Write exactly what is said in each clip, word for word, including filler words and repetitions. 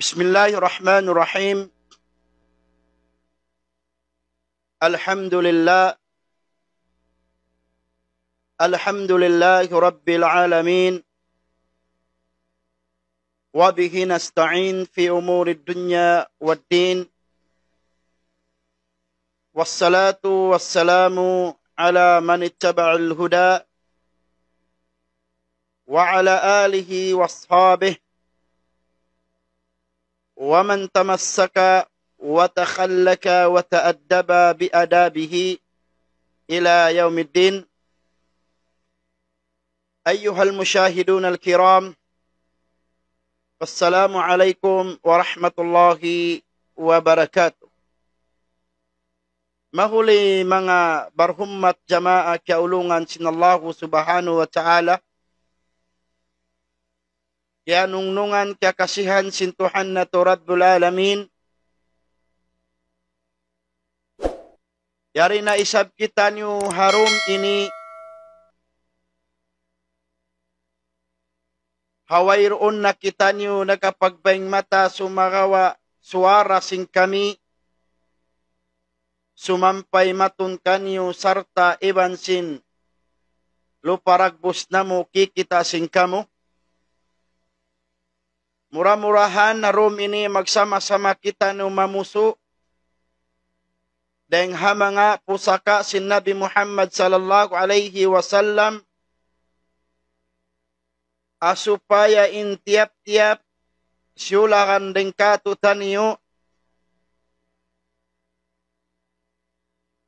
بسم الله الرحمن الرحيم. الحمد لله. الحمد لله رب العالمين. وبه نستعين في أمور الدنيا والدين. والصلاة والسلام على من اتبع الهدى وعلى آله وأصحابه ومن تمسك وتخلق وتأدب بآدابه إلى يوم الدين. أيها المشاهدون الكرام، السلام عليكم ورحمة الله وبركاته. Mahuli manga barhummat jamaa kiyaulungan sin Allahu Subhanahu wa Ta'ala, kiyanungnungan kiyakasihan sin Tuhan natu' Rabbul Alamin. Yari na isab kitaniyu ha dum ini ha wayruun na kitaniyu nakapagbayng mata sumagawa' suwara sin kami sumampay matun kaniyu sarta' iban sin lupa dagbus namu' kikita' sin kamu. Mura-murahan ha dum ini magsama-sama kitaniyu mamusu' dayng ha manga pusaka sin Nabi Muhammad sallallahu alayhi wasallam, ha supaya in tiyap-tiyap siyulakan dayng kātu'niyu,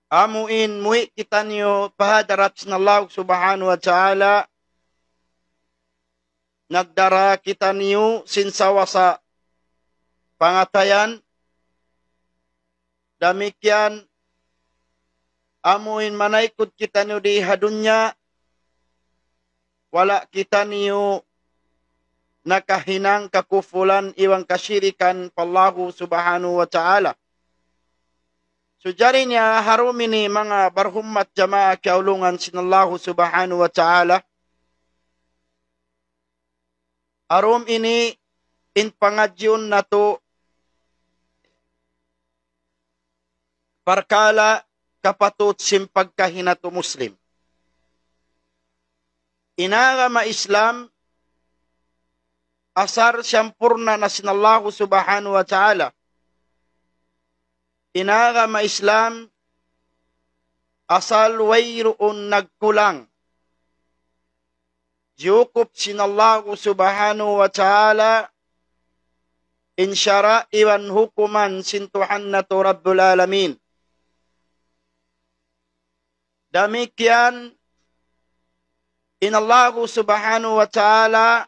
amu in muwi' kitaniyu pa hadarat sin Allah Subhanahu wa Ta'ala, nagdara kitaniyu sin sawasa pangatayan, damikkiyan amu in manaykud kitaniyu di ha dunya, wala' kitaniyu nakahinang kakufulan iban kasirikan pa Allahu Subhanahu wa Ta'ala. So jari niya ha dum ini manga barhummat jamaa kiyaulungan sin Allahu Subhanahu wa Ta'ala, ha dum ini in pangadjiun natu' parkala' kapatut sin pagkahi natu' Muslim. In agama Islam asal siyampurna' na sin Allahu Subhanahu wa Ta'ala. In agama Islam asal wayruun nagkulang. Diyukup sin Allahu Subhanahu wa Ta'ala in sara' iban hukuman sin Tuhan natu' Rabbul Alamin. Damikkiyan in Allahu Subhanahu wa Ta'ala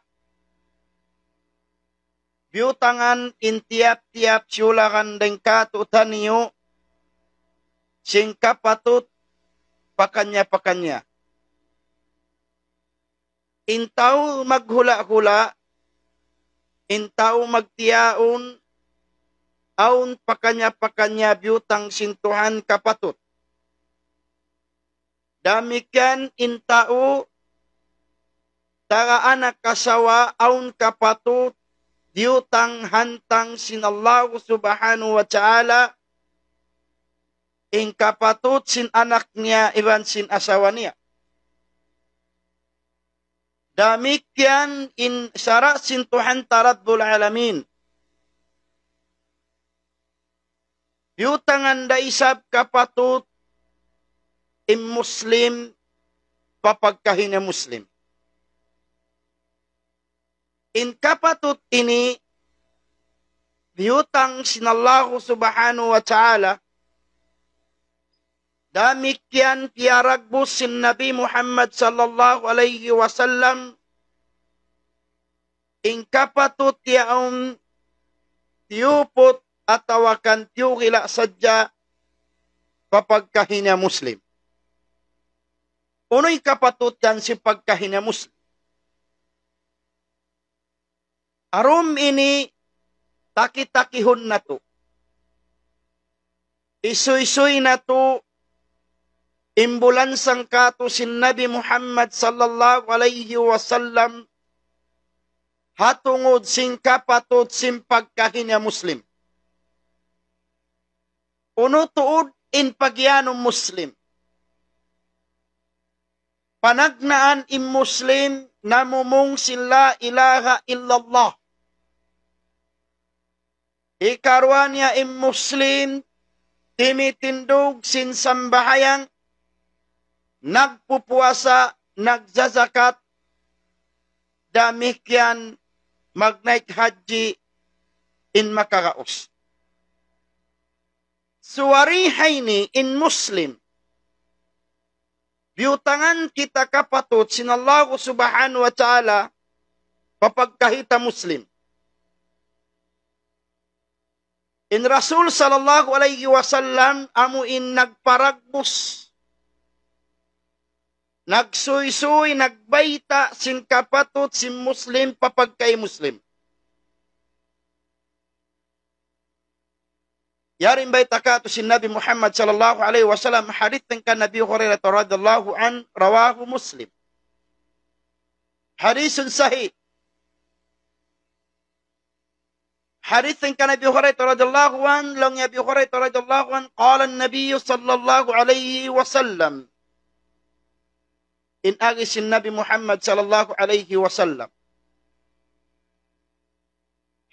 biyutangan in tiyap-tiyap siyulakan dayng kātu'niyu sin kapatut pakaniya-pakaniya. In tau maghula'-hula', in tau magtiyaun, awn pakaniya-pakaniya biyutang sin Tuhan kapatut. Damikkiyan in tau taga anak asawa awn kapatut diyutang hantang sin Allahu Subhanahu wa Ta'ala, in kapatut sin anak niya iban sin asawa niya. Damikkiyan in sara' sin Tuhan ta Rabbul Alamin. Biyutangan da isab kapatut in Muslim pa pagkahi niya Muslim. In kapatut ini biyutang sin Allahu Subhanahu wa Ta'ala, damikkiyan piyaragbus sin Nabi Muhammad sallallahu alayhi wasallam, in kapatut yaun tiyuput atawa kan tiyugila' sadja pa pagkahi niya Muslim. Unu in kapatut yan sin pagkahi niya Muslim? Ha dum ini taki-takihun natu'. Isuysuy natu' in bulansang kātu' sin Nabi Muhammad sallallahu alayhi wasallam, ha tungud sin kapatut sin pagkahi niya Muslim. Unu tuud in pagiyanun Muslim? Panagnaan in Muslim namumung sin la ilaha illallah. Hikaruwa niya in Muslim, timitindug sin sambahayang, nagpupuasa, nagzazakat, damikkiyan magnaik hajji in makaraus. Suwari ha ini in Muslim, biyutangan kita kapatut sin Allah Subhanahu wa Ta'ala, pa pagkahi ta Muslim. In Rasul sallallahu alayhi wasallam amu in nagparagbus, nagsuysuy, nagbayta' sin kapatut sin Muslim pa pagkahi Muslim. Yari in bayta' katu' sin Nabi Muhammad sallallahu alayhi wasallam, hadith kan Abi Hurairah radhiyallahu anhu, rawahu Muslim. Hadithun sahih. Hadith kan Abi Hurairah radhiyallahu anhu, laung Abi Hurairah radhiyallahu anhu, قال النبي صلى الله عليه وسلم. In agi sin Nabi Muhammad sallallahu alayhi wasallam.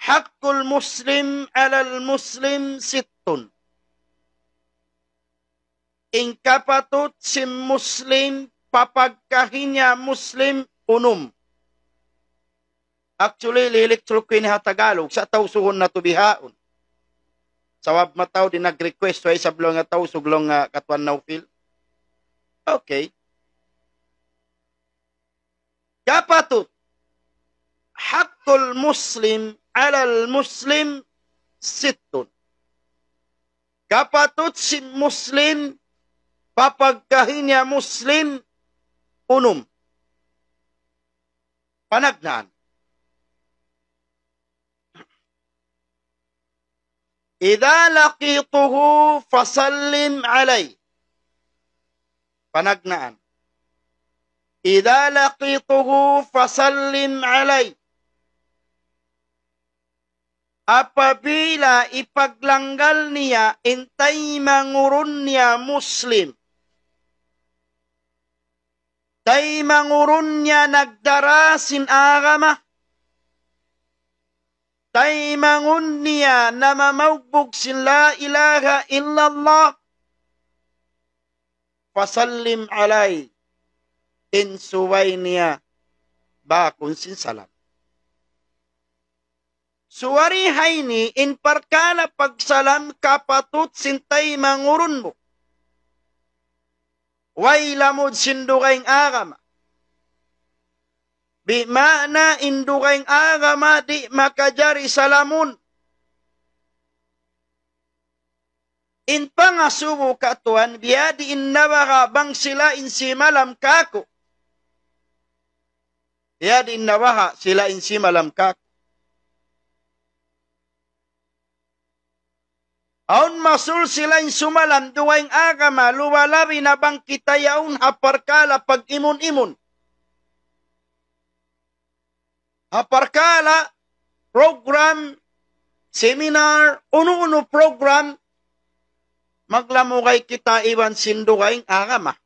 حق المسلم على المسلم ست. In kapatut sin Muslim pa pagkahi niya Muslim, unum. Actually, lihilik suluk ini ha Tagalog, sa' Tausugun natu' bihaun. Sabab mataud in nag-request, way isab laung ha Tausug, laung ha Katuan Naufil. Okay. Kapatut, حق المسلم على المسلم ست. Kapatut sin Muslim pa pagkahi niya Muslim, unum. Panagnaan. إذا لقيته فسلم عليه. Panagnaan. إذا لقيته فسلم عليه. Apabila ipaglanggal niya in taymanghud niya Muslim, taymanghud niya nagdara sin agama, taymanghud niya namamaugbug sin la ilaha illallah, فسلم عليه, in subay niya bakun sin salam. Suwari ha ini in parkala' pagsalam kapatut sin taymanghud mu. Way lamud sin dugaing agama. Bi maana in dugaing agama di' makajari salamun. In pangasubu katuan, biyadiin na baha' bang sila in simalam kaku'. Biyadiin na baha' sila in simalam kaku'. Awn masul sila in sumalam dugaing agama, luwalabi na bang kita yaun ha parkala' pag-imun-imun. Ha parkala' program, seminar, unu-unu program, maglamugay kita iban sin dugaing agama.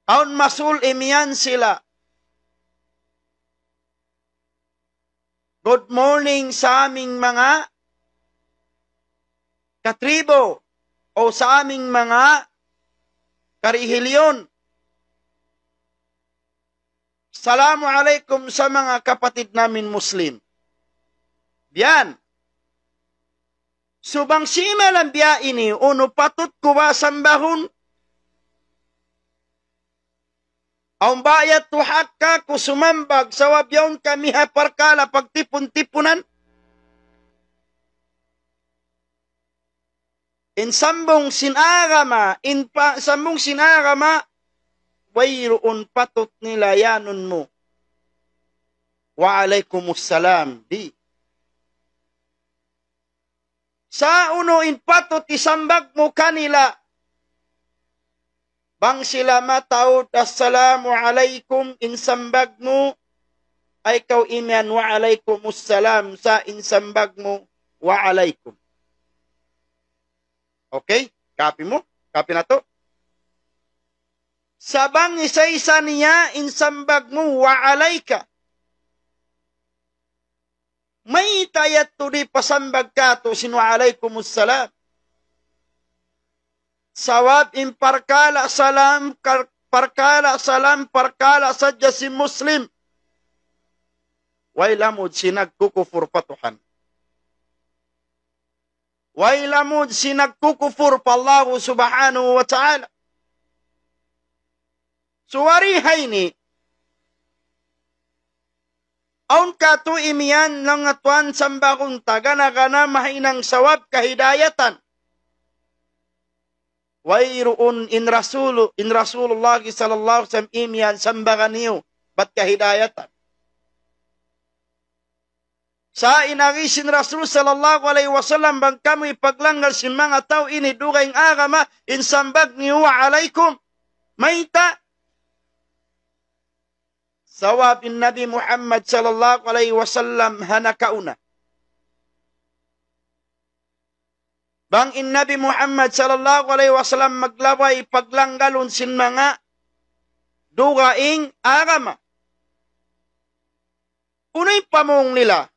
Awn masul imiyan sila. Good morning sa aming mga katribo o sa aming mga karihilyon. Salamu alaykum sa mga kapatid namin Muslim. Biyan. Subay simalam biya' ini, unu patut ku ba sambahun? Awn ba yadtu hak kaku' sumambag, sabab yaun kami ha parkala' pagtipun-tipunan? In sambung sin agama, in pa, sambung sin agama, wayruun patut nila iyanun mu. Wa alaykumus salam, di'. Sa' unu in patut isambag mu kanila? Bang sila mataud, "Assalamu alaykum," in sambag mu, ay kaw imiyan wa alaykumus salam, sa' in sambag mu wa alaykum. Okay? Kapi mu? Kapi natu'? Sa' bang isa-isa niya in sambag mu wa alayka. Mayta' yadtu di' pasambag katu' sin wa alaykumus salam. Sabab in parkala' salam, kar-, parkala' salam, parkala' sadja sin Muslim. Way lamud sin nagkukupur pa Tuhan. Way lamud sin nagkukupur pa Allahu Subhanahu wa Ta'ala. Suwari ha ini, awn katu' imiyan laung niya tuwan sambagun ta gana-gana mahinang sawab kahidayatan. Wayruun in Rasul, in Rasulullah sallallahu alayhi wasallam imiyan sambagan niyu bat kahidayatan. Sa' in agi sin Rasul sallallahu alayhi wasallam, bang kamu ipaglanggal sin manga tau ini dugaing agama, in sambag niyu wa alaykum. Mayta'? Sabab in Nabi Muhammad sallallahu alayhi wasallam ha nakauna. Bang in Nabi Muhammad sallallahu alayhi wasallam maglabay paglanggalun sin manga dugaing agama. Unu in pamung nila?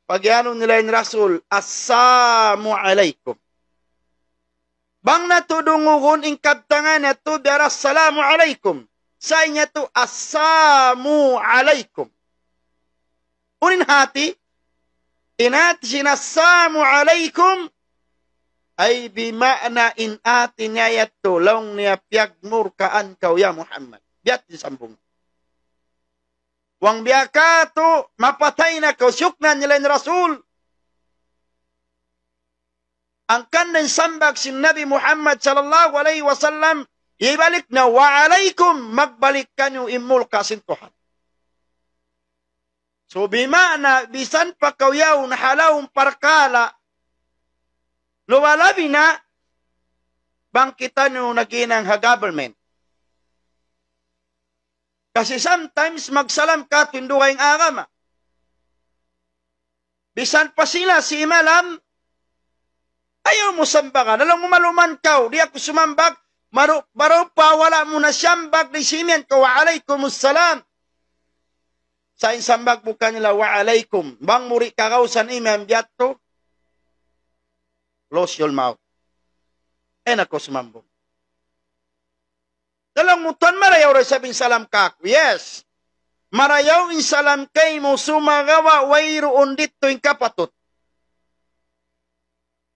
Pagiyanun nila in Rasul, "Assalamu alaykum." Bang natu' dungugun in kabtangan natu' biya' da "Assalamu alaykum." Sa' in yadtu, "Assalamu alaykum." Unu in hati? In hati sin "Assalamu alaykum" ay bima'na in hati niya yadtu, laung niya piyagmurkaan kaw ya Muhammad. Biya' sin sambung. Bang biya' katu', mapatay na kaw, siyuknan nila in Rasul. Hangkan in sambag sin Nabi Muhammad sallallahu alayhi wasallam, ibalik na, "Wa alaykum," magbalik kaniyu in mulka sin Tuhan. So, bima'na, bisan pa kaw yaun ha lawm parkala', luwalabi na, bang kitaniyu naghinang ha government. Kasi sometimes magsalam katu' in dugaing agama. Bisan pa sila simalam, ayaw mu sambagan. Laung mu maluman kaw, di' aku sumambag, maru-, baru pa wala' mu na siyambag, di' simiyan kaw, "Wa alaykumus salam." Sa' in sambag mu kanila, "Wa alaykum." Bang mu di' kagausan imiyan biya' yadtu, close your mouth. Ayaw na kaw sumambung. Laung mu tuwan, marayaw da isab in salam kaku'. Yes. Marayaw in salam kaymu sumagawa' wayruun didtu in kapatut.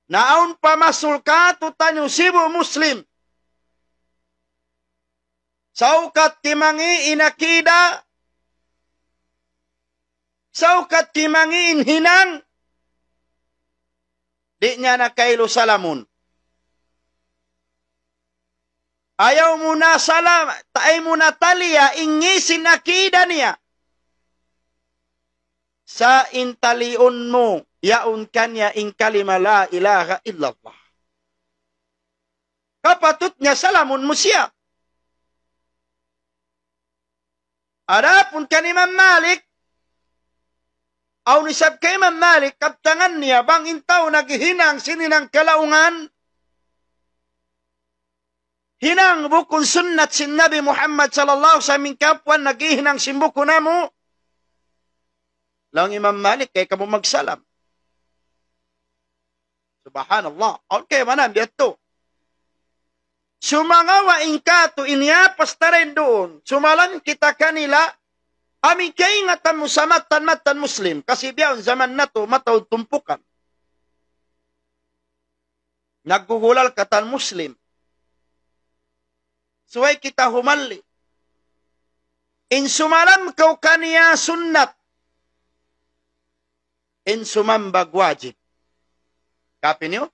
Na awn pa masul katu'taniyu sibu' Muslim. Saukat kimangi' in akida, saukat kimangi' in hinang, di' niya na kailu salamun. Ayaw mu na salam, ta-, ayaw mu na taliya in ngī' sin akida niya. Sa' in taliun mu, yaun kaniya in kalima la ilaha illallah. Kapatut niya salamun mu siya. Adapun kan Imam Malik, awn isab kan Imam Malik, kabtangan niya bang in tau naghihinang sin hinang kalaungan, hinang bukun sunnat sin Nabi Muhammad sallallahu alayhi wasallam, in kapuan naghihinang sin bukun amu, laung Imam Malik, kay kamu magsalam. Subhanallah. Awn kaibanan biya' yadtu. Sumagawa' in katu' in yapas ta dayn duun, sumalam kita kanila, amu in kaingatan mu sa mattan-mattan Muslim, kasi bihaun jaman natu' mataud tumpukan. Naggugulal katan Muslim. Subay kita humalli. In sumalam kaw kaniya sunnat. In sumambag wajib. Kapi niyu?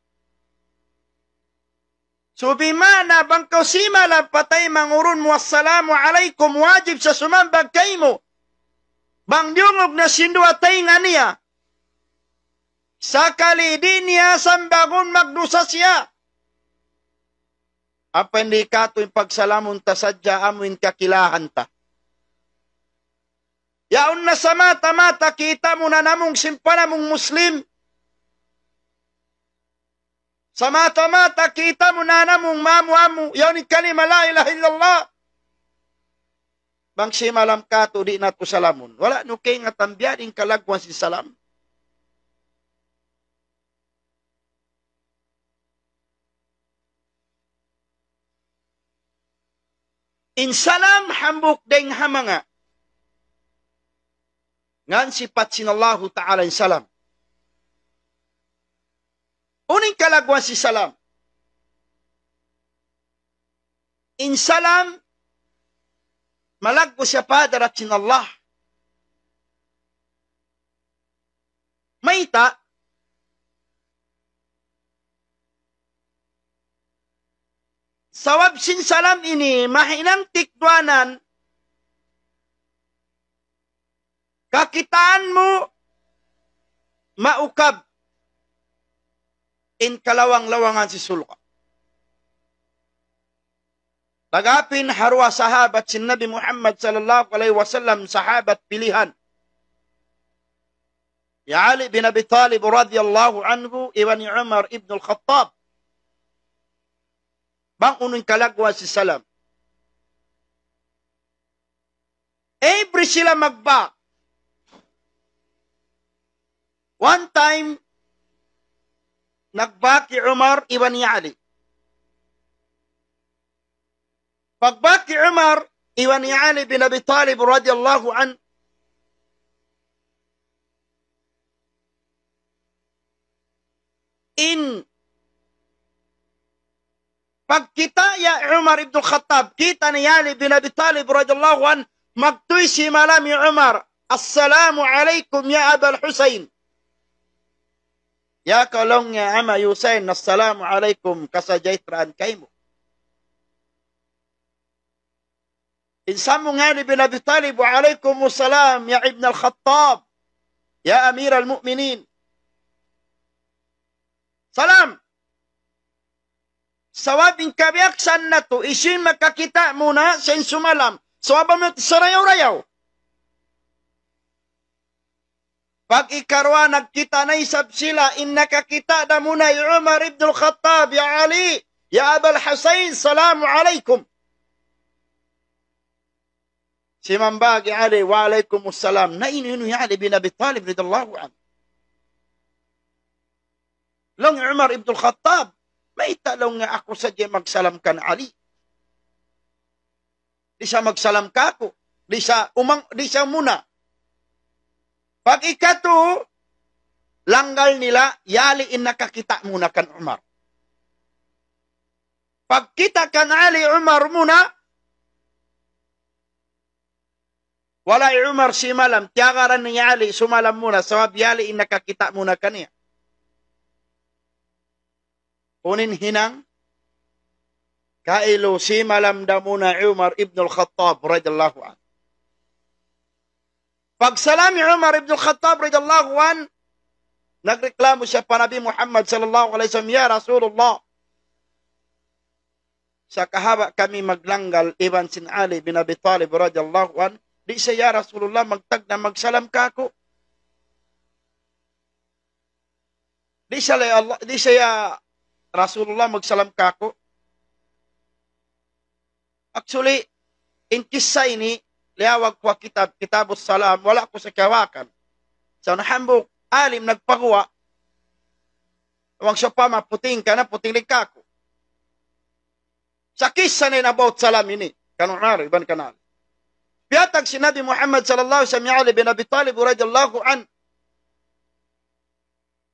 Subay mana bang kaw simalam pa taymanghud mu, "Assalamu alaykum," wajib sa sumambag kaymu. Bang diyungug na sin duwa taynga niya, sakali di' niya sambagun, magdusa siya. Ampa in di' katu' in pagsalamun ta sadja amu in kakilahan ta. Samata-mata kita' mu na namung simpa namung Muslim. Samata-mata kita' mu na namung maamu-amu yaun in kalima la ilaha illallah. Bang simalam katu' di' natu' salamun. Wala' nu kaingatan biya' diin kalagguan sin salam. In salam hambuuk dayn ha manga ngan sipat sin Allahu Ta'ala in salam. Unu in kalagguan sin salam? In salam malaggu' siya pa hadarat sin Allah. Mayta'? Sabab sin salam ini mahinang tikduanan, kakitaan mu maukab in kalawang-lawangan sin surga'. Tagapin ha duwa sahabat sin Nabi Muhammad sallallahu alayhi wasallam, sahabat pilihan. Hi Ali bin Abi Talib radiyallahu anhu, iban hi Umar ibn al-Khattab. Bang unu in kalagguan sin salam. Every sila magbak. One time, nagbak hi Umar iban hi Ali. Pagbak hi Umar iban hi Ali bin Abi Talib radiyallahu anhu, in pagkita' hi Umar ibn Khattab, kita' niya hi Ali bin Abi Talib radiyallahu anhu, magtuy simalam hi Umar, "Assalamu alaykum ya Abal Husayn." Ya kaw laung niya ama' Husayn, "Assalamu alaykum, kasajahtraan kaymu." In sambung hi Ali bin Abi Talib, "Wa alaykumus salam ya Ibn al-Khattab, ya Amir al-Mu'minin." Salam. Sabab in kabiyaksahan natu', hisiyu in makakita' muna, siya in sumalam. Sabab amu sarayaw-rayaw. Pag ikaruwa nagkita' na isab sila, in nakakita' da muna hi Umar ibn al-Khattab, "Ya Ali, ya Abal Husayn, salamu alaykum." Simambag hi Ali, "Wa alaykumus salam." Na inu-inu hi Ali bin Abi Talib radiyallahu anhu. Laung hi Umar ibn al-Khattab, "Mayta' laung niya aku sadja magsalam kan Ali? Di' siya magsalam kaku'. Di' siya umang, di' siya muna." Pag ikatu, langgal nila, hi Ali in nakakita' muna kan Umar. Pagkita' kan Ali, Umar muna, wala' hi Umar simalam, tiyagaran hi Ali sumalam muna, sabab hi Ali in nakakita' muna kaniya. Unu in hinang, kailu simalam da muna hi Umar ibn al-Khattab radiyallahu anhu. Pagsalam hi Umar ibn al-Khattab radiyallahu anhu, nagreklamo siya pa Nabi Muhammad sallallahu alayhi wasallam, "Ya Rasulullah, sa' kahaba' kami maglanggal iban sin Ali bin Abi Talib radiyallahu anhu, di' siya, ya Rasulullah, magtagna' magsalam kaku'. Di' siya, ya Allah, di' siya, ya Rasulullah, magsalam kaku'." Actually, in kissa ini, liyawag ku ha kitab, Kitabus Salam, wala' ku sa kiyawakan. Sa' na hambuuk alim nagpaguwa', bang sawpama puting ka na, puting di' kaku'. Sa' kissa na in about salam ini, kan Umar iban kan Ali. Piyatag sin Nabi Muhammad sallallahu alayhi wasallam hi Ali bin Abi Talib radiyallahu anhu.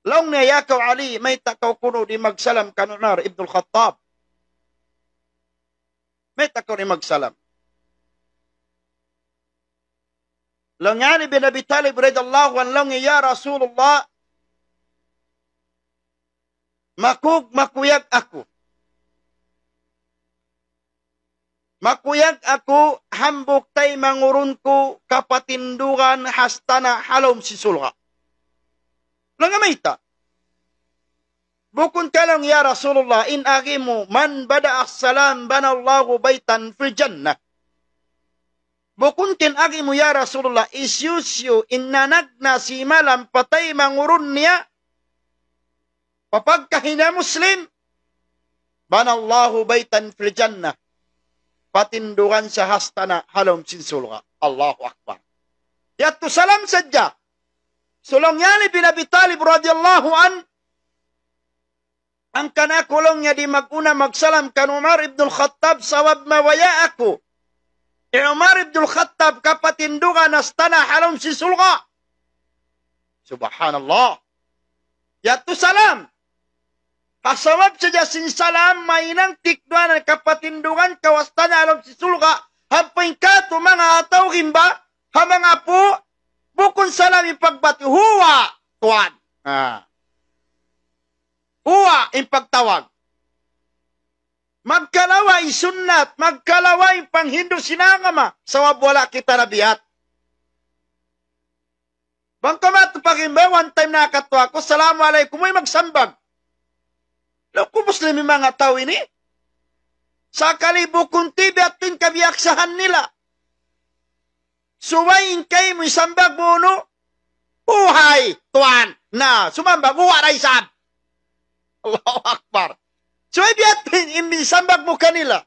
Laung niya, "Ya kaw Ali, mayta' kaw kunu' di' magsalam kan Umar ibn al-Khattab? Mayta' kaw di' magsalam?" Laung hi Ali bin Abi Talib radiyallahu anhu, laung niya, "Ya Rasulullah, makug-, makuyag aku. Makuyag aku hambuuk taymanghud ku kapatindugan hastana' ha lawm sin surga'." Laung niya, "Mayta'?" "Bukun ka laung, ya Rasulullah, in agi mu, 'Man bada'a salam banallahu baytan fil jannah.' Bukun kin agi mu ya Rasulullah, hisiyu-siyu in nanagna' sin malam pa taymanghud niya, pa pagkahi niya Muslim, بنى الله بيتا في الجنة. Patindugan siya hastana' ha lawm sin surga'. Allahu Akbar. Yadtu salam sadja. Laung hi Ali bin Abi Talib radiyallahu anhu, hangkan aku laung niya di' mag-una magsalam kan Umar ibn al-Khattab sabab mabaya' aku hi Umar ibn al-Khattab kapatindugan hastana' ha lawm sin surga'. Subhanallah. Yadtu salam. Ha sabab sadja sin salam, mahinang tikduanan kapatindugan kaw hastana' ha lawm sin surga', ha pagkahi manga tau gimba, ha manga pu, bukun salam in pagbati', huwa, tuwan. Ah. Huwa in pagtawag. Magkalawa' in sunnat, magkalawa' in panghindu' sin agama, sabab wala' kita nabiat. Bang kaw matu pa gimba, one time nakatu' aku, "Assalamu alaykum," way magsambag. Laung ku, Muslim in manga tau ini. Sakali bukun tibi' in kabiyaksahan nila. Subay in kaymu isambag mu unu, "Uhay, tuwan." Na, sumambag, "Uwa' da isab." Allahu Akbar. Subay biya' ha yan in sambag mu kanila.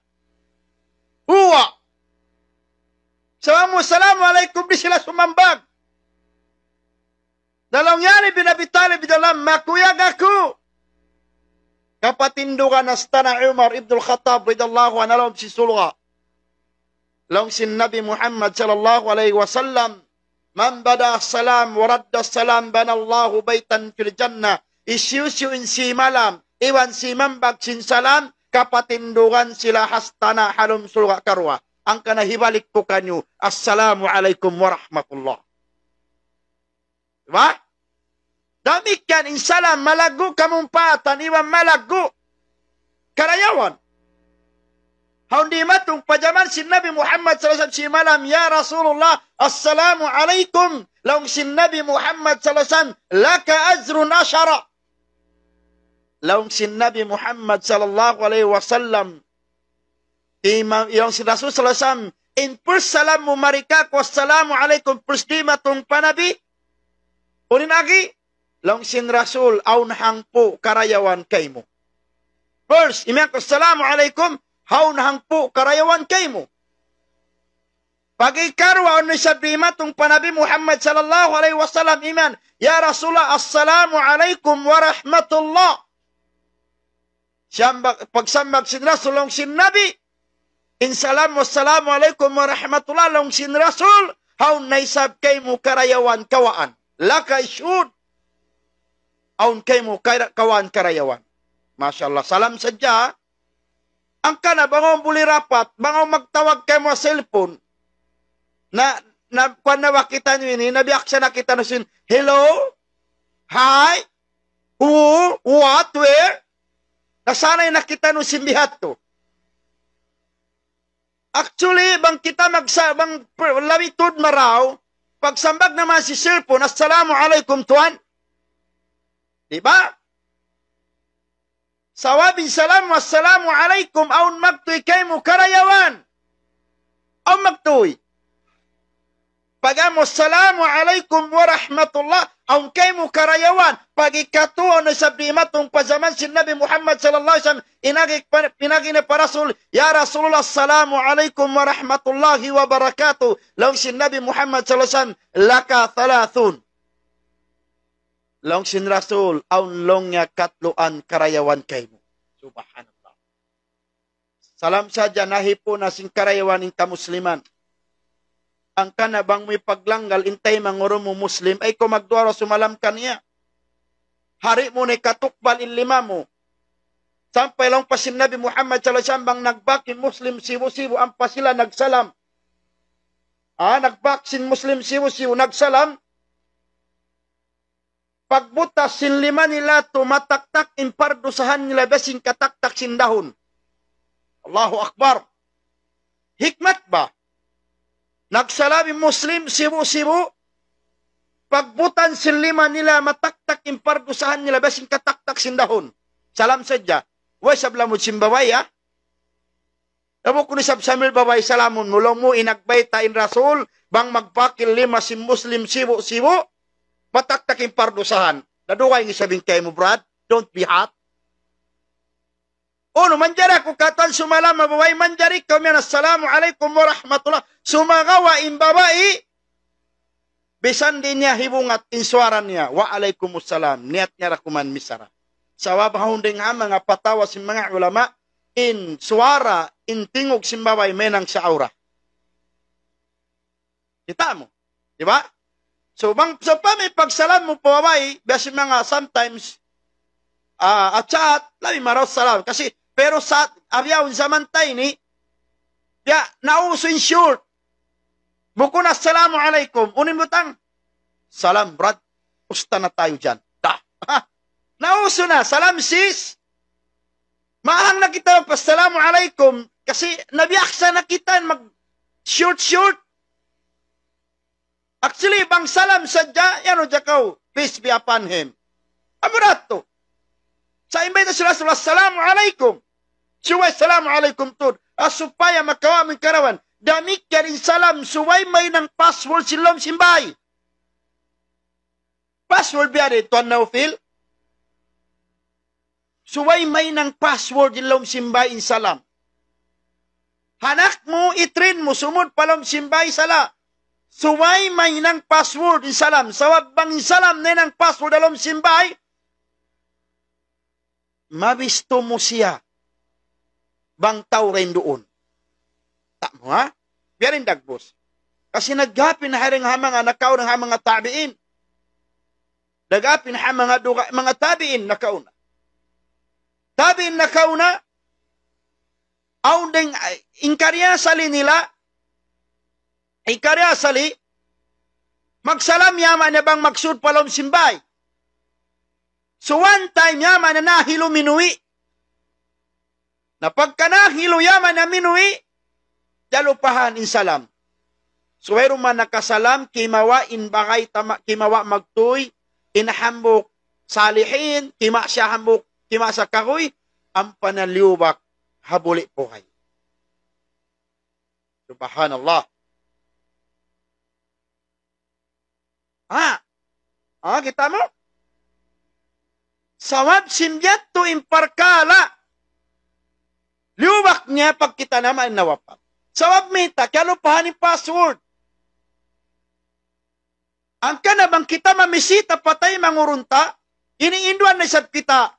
Huwa. Sa' mu, "Assalamu alaykum," di' sila sumambag. Laung hi Ali bin Abi Talib, "Di' da, makuyag aku kapatindugan hastana' hi Umar ibn al-Khattab radiyallahu anhu ha lawm sin surga'." Laung sin Nabi Muhammad sallallahu alayhi wasallam, من بدأ السلام ورد السلام بنى الله بيتا في الجنة. Hisiyu-siyu in simalam, iban simambag sin salam, kapatindugan sila hastana' ha lawm surga' karuwa. Hangkan hibalik ku kaniyu, "Assalamu alaykum warahmatullah." Di' ba? Damikkiyan in salam malaggu' kamumpaatan iban malaggu' karayawan. Hawnu dimatung pa jaman sin Nabi Muhammad sallallahu alayhi wasallam simalam, "Ya Rasulullah, assalamu alaykum." Laung sin Nabi Muhammad sallallahu alayhi wasallam, "لك أجر عشرة." Laung sin Nabi Muhammad sallallahu alayhi wasallam, ima-, laung sin Rasul sallallahu alayhi wasallam, in first salam mu mari kaku', "Assalamu alaykum," first dimatung pa Nabi. Unu in agi? Laung sin Rasul, "Awn hangpu' karayawan kaymu." First, imiyan ku, "Assalamu alaykum," awn hangpu' karayawan kaymu. Pag ikaruwa, unu isab dimatung pa Nabi Muhammad sallallahu alayhi wasallam, imiyan, "Ya Rasulullah, assalamu alaykum warahmatullah." Siyambag, pagsambag sin Rasul, laung sin Nabi, in salam, "Wassalamu alaykum warahmatullah," laung sin Rasul, "Awn na isab kaymu karayawan kawaan. لك عشرون." Awn kaymu kara-, kawaan karayawan. Masha Allah. Salam sadja. Hangkan bang awn buli rapat, bang awn magtawag kaymu ha cellphone. Na, na, kuwan na ba kitaniyu ini, nabiyaksa na kitaniyu sin, "Hello? Hi? Who? What? Where?" Nasanay na kitaniyu sin bihadtu. Actually, bang kita magsa-, bang per-, labi tuud marayaw, pagsambag naman sin cellphone, "Assalamu alaykum, tuwan." Di' ba? Sabab in salam, "Wassalamu alaykum," awn magtuy kaymu karayawan. Awn magtuy. Pag-amu, "Assalamu alaykum warahmatullah," awn kaymu karayawan. Pag ikatu, unu isab dimatung pa jaman sin Nabi Muhammad sallallahu alayhi wasallam, in agi pa, in agi niya pa Rasul, "Ya Rasulullah, assalamu alaykum warahmatullahi wabarakatuh." Laung sin Nabi Muhammad sallallahu alayhi wasallam, "لك ثلاثون." Laung sin Rasul, "Awn," laung niya, "katluan karayawan kaymu." Subhanallah. Salam sadja, nahipun na sin karayawan in kamusliman. Hangkan bang mu ipaglanggal in taymanghud mu Muslim, ayaw kaw magduwa-ruwa sumalam kaniya. Di' mu na ikatukbal in lima mu. Sampay laung pa sin Nabi Muhammad sallallahu alayhi wasallam, bang nagbak in Muslim sibu'-sibu', ampa sila nagsalam. Ah, nagbak sin Muslim sibu'-sibu', nagsalam. Pagbutas sin lima nila yadtu, mataktak in pardusahan nila biya' sin kataktak sin dahun. Allahu Akbar. Hikmat ba? Nagsalam in Muslim sibu'-sibu', pagbutas sin lima nila, mataktak in pardusahan nila biya' sin kataktak sin dahun. Salam sadja. Way isab lamud sin babai, ha? Na bukun isab sambil babai salamun mu, laung mu in nagbayta' in Rasul, bang magpakil lima sin Muslim sibu'-sibu', mataktak in pardusahan. Na dugaing isab in kaymu, brad, don't be hot. Unu, manjari aku katan sumalam ha babai, manjari kaw miyan, "Assalamu alaykum warahmatullah." Sumagawa' in babai, bisan di' niya hibungat in suwara niya, "Wa alaykumussalam," niyat niya da kuman misara. Sabab ha hunding ha manga patawa sin manga ulama, in suwara, in tingug sin babai mahinang sa awra. Kita' mu? Di ba? So, bang, so pa may pagsalam mu pa babai, biya' sin manga sometimes, ah, at chat, labi marayaw salam. Kasi, pero sa, abiyaw, zaman ta ini, ya, nauso in short. Bukun assalamu alaykum. Unu in butang? Salam, brad. Usta na tayo dyan. Da. Ha? Nauso na. Salam, sis. Mahang na kita magpa-assalamu alaykum. Kasi nabiyaksa na kita mag-short-short. Actually, bang salam sadja, yan o jakaw, peace be upon him. Amura tu. Sa' in bayta' sin Rasul, "Assalamu alaykum." Subay, "Assalamu alaykum," tuud. Ah, supaya makawa' mu in karayawan. Damikkiyan in salam, subay mahinang password sin lawm sin bay. Password biya' diin, Tuan Naufil? Subay mahinang password in lawm sin bay in salam. Ha anak mu, i-train mu, sumud pa lawm sin bay sala. Subay mahinang password in salam. Sabab bang in salam nahinang password ha lawm sin bay, mabistu mu siya bang tau dayn duun. Ta' mu, ha? Biya' diin dagbus. Kasi naggapin ha ring ha manga nakauna, ha manga tabi'in. Naggapin ha manga duga-, manga tabi'in nakauna. Tabi'in nakauna, awn dayng, ay, in kariasali nila, in kariasali, magsalam yaman niya bang magsud pa lawm sin bay. So one time yaman niya nahilu minuwi'. Na pagka nahilu yaman niya minuwi', diyalupahan in salam. So wayruun man nakasalam, kimawa' in bagay tama, kimawa' magtuy, in hambuuk salihin, kima' siya hambuuk, kima' siya kahuy, ampa na liyubak ha buli' puhay. Subhanallah. Ha? Ha, kita' mu? Sabab sin biya' tu in parkala', liyubak niya pagkita' naman in nawapat. Sabab mayta', kiyalupahan in password. Hangkan na bang kita mamisita pa taymanghud ta, ini hinduan na isab kita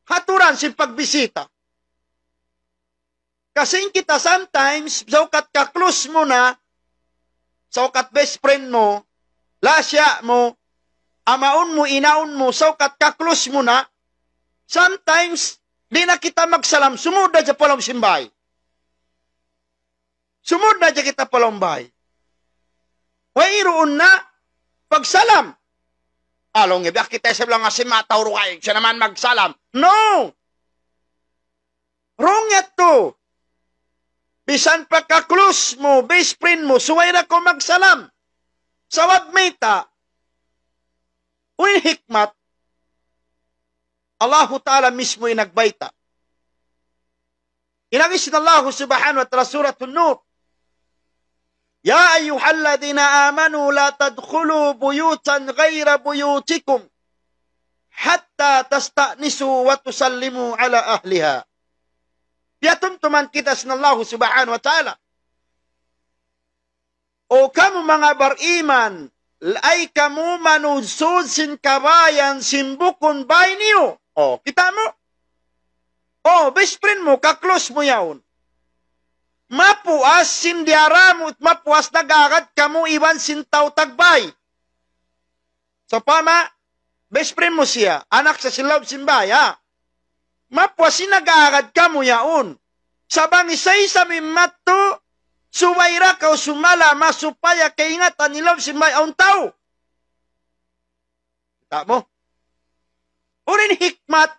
ha aturan sin pagbisita. Kasi in kita sometimes, saukat ka-close mu na, saukat best friend mu, lasya' mu, amaun mu, inaun mu, saukat ka-close mu na, sometimes, di' na kita magsalam, sumud na hadja pa lawm sin bay. Sumud na hadja kita pa lawm bay. Wayruun na pagsalam. Laung niya, biya' kita isab laung, "Asin mataw ruway, siya naman magsalam." No! Wrong yadtu. Bisan pa ka-close mu, best friend mu, subay da kaw magsalam. Sabab mayta', unu in hikmat, Allahu Ta'ala mismu in nagbayta'. In agi sin Allahu Subhanahu wa Ta'ala, Suratun Nur. يا أيها الذين آمنوا لا تدخلوا بيوتا غير بيوتكم حتى تستأنسوا وتسلموا على أهلها. Piyatumtuman kita sin Allahu Subhanahu wa Ta'ala. O kamu manga bariman, ayaw kamu manudsud sin kabayan sin bukun bay niyu. O, kita' mu? O, best friend mu, ka-close mu yaun. Mapuas sin diyara mu, mapuas nag-agad kamu iban sin tau tagbay. Sawpama, best friend mu siya, anak sa sin lawm sin bay, ha? Mapuas in nag-aagad kamu yaun. Sa' bang isa-isa mu in mattu, subay da kaw sumalama supaya kaingatan in lawm sin bay awn tau. Kita' mu? Unu in hikmat,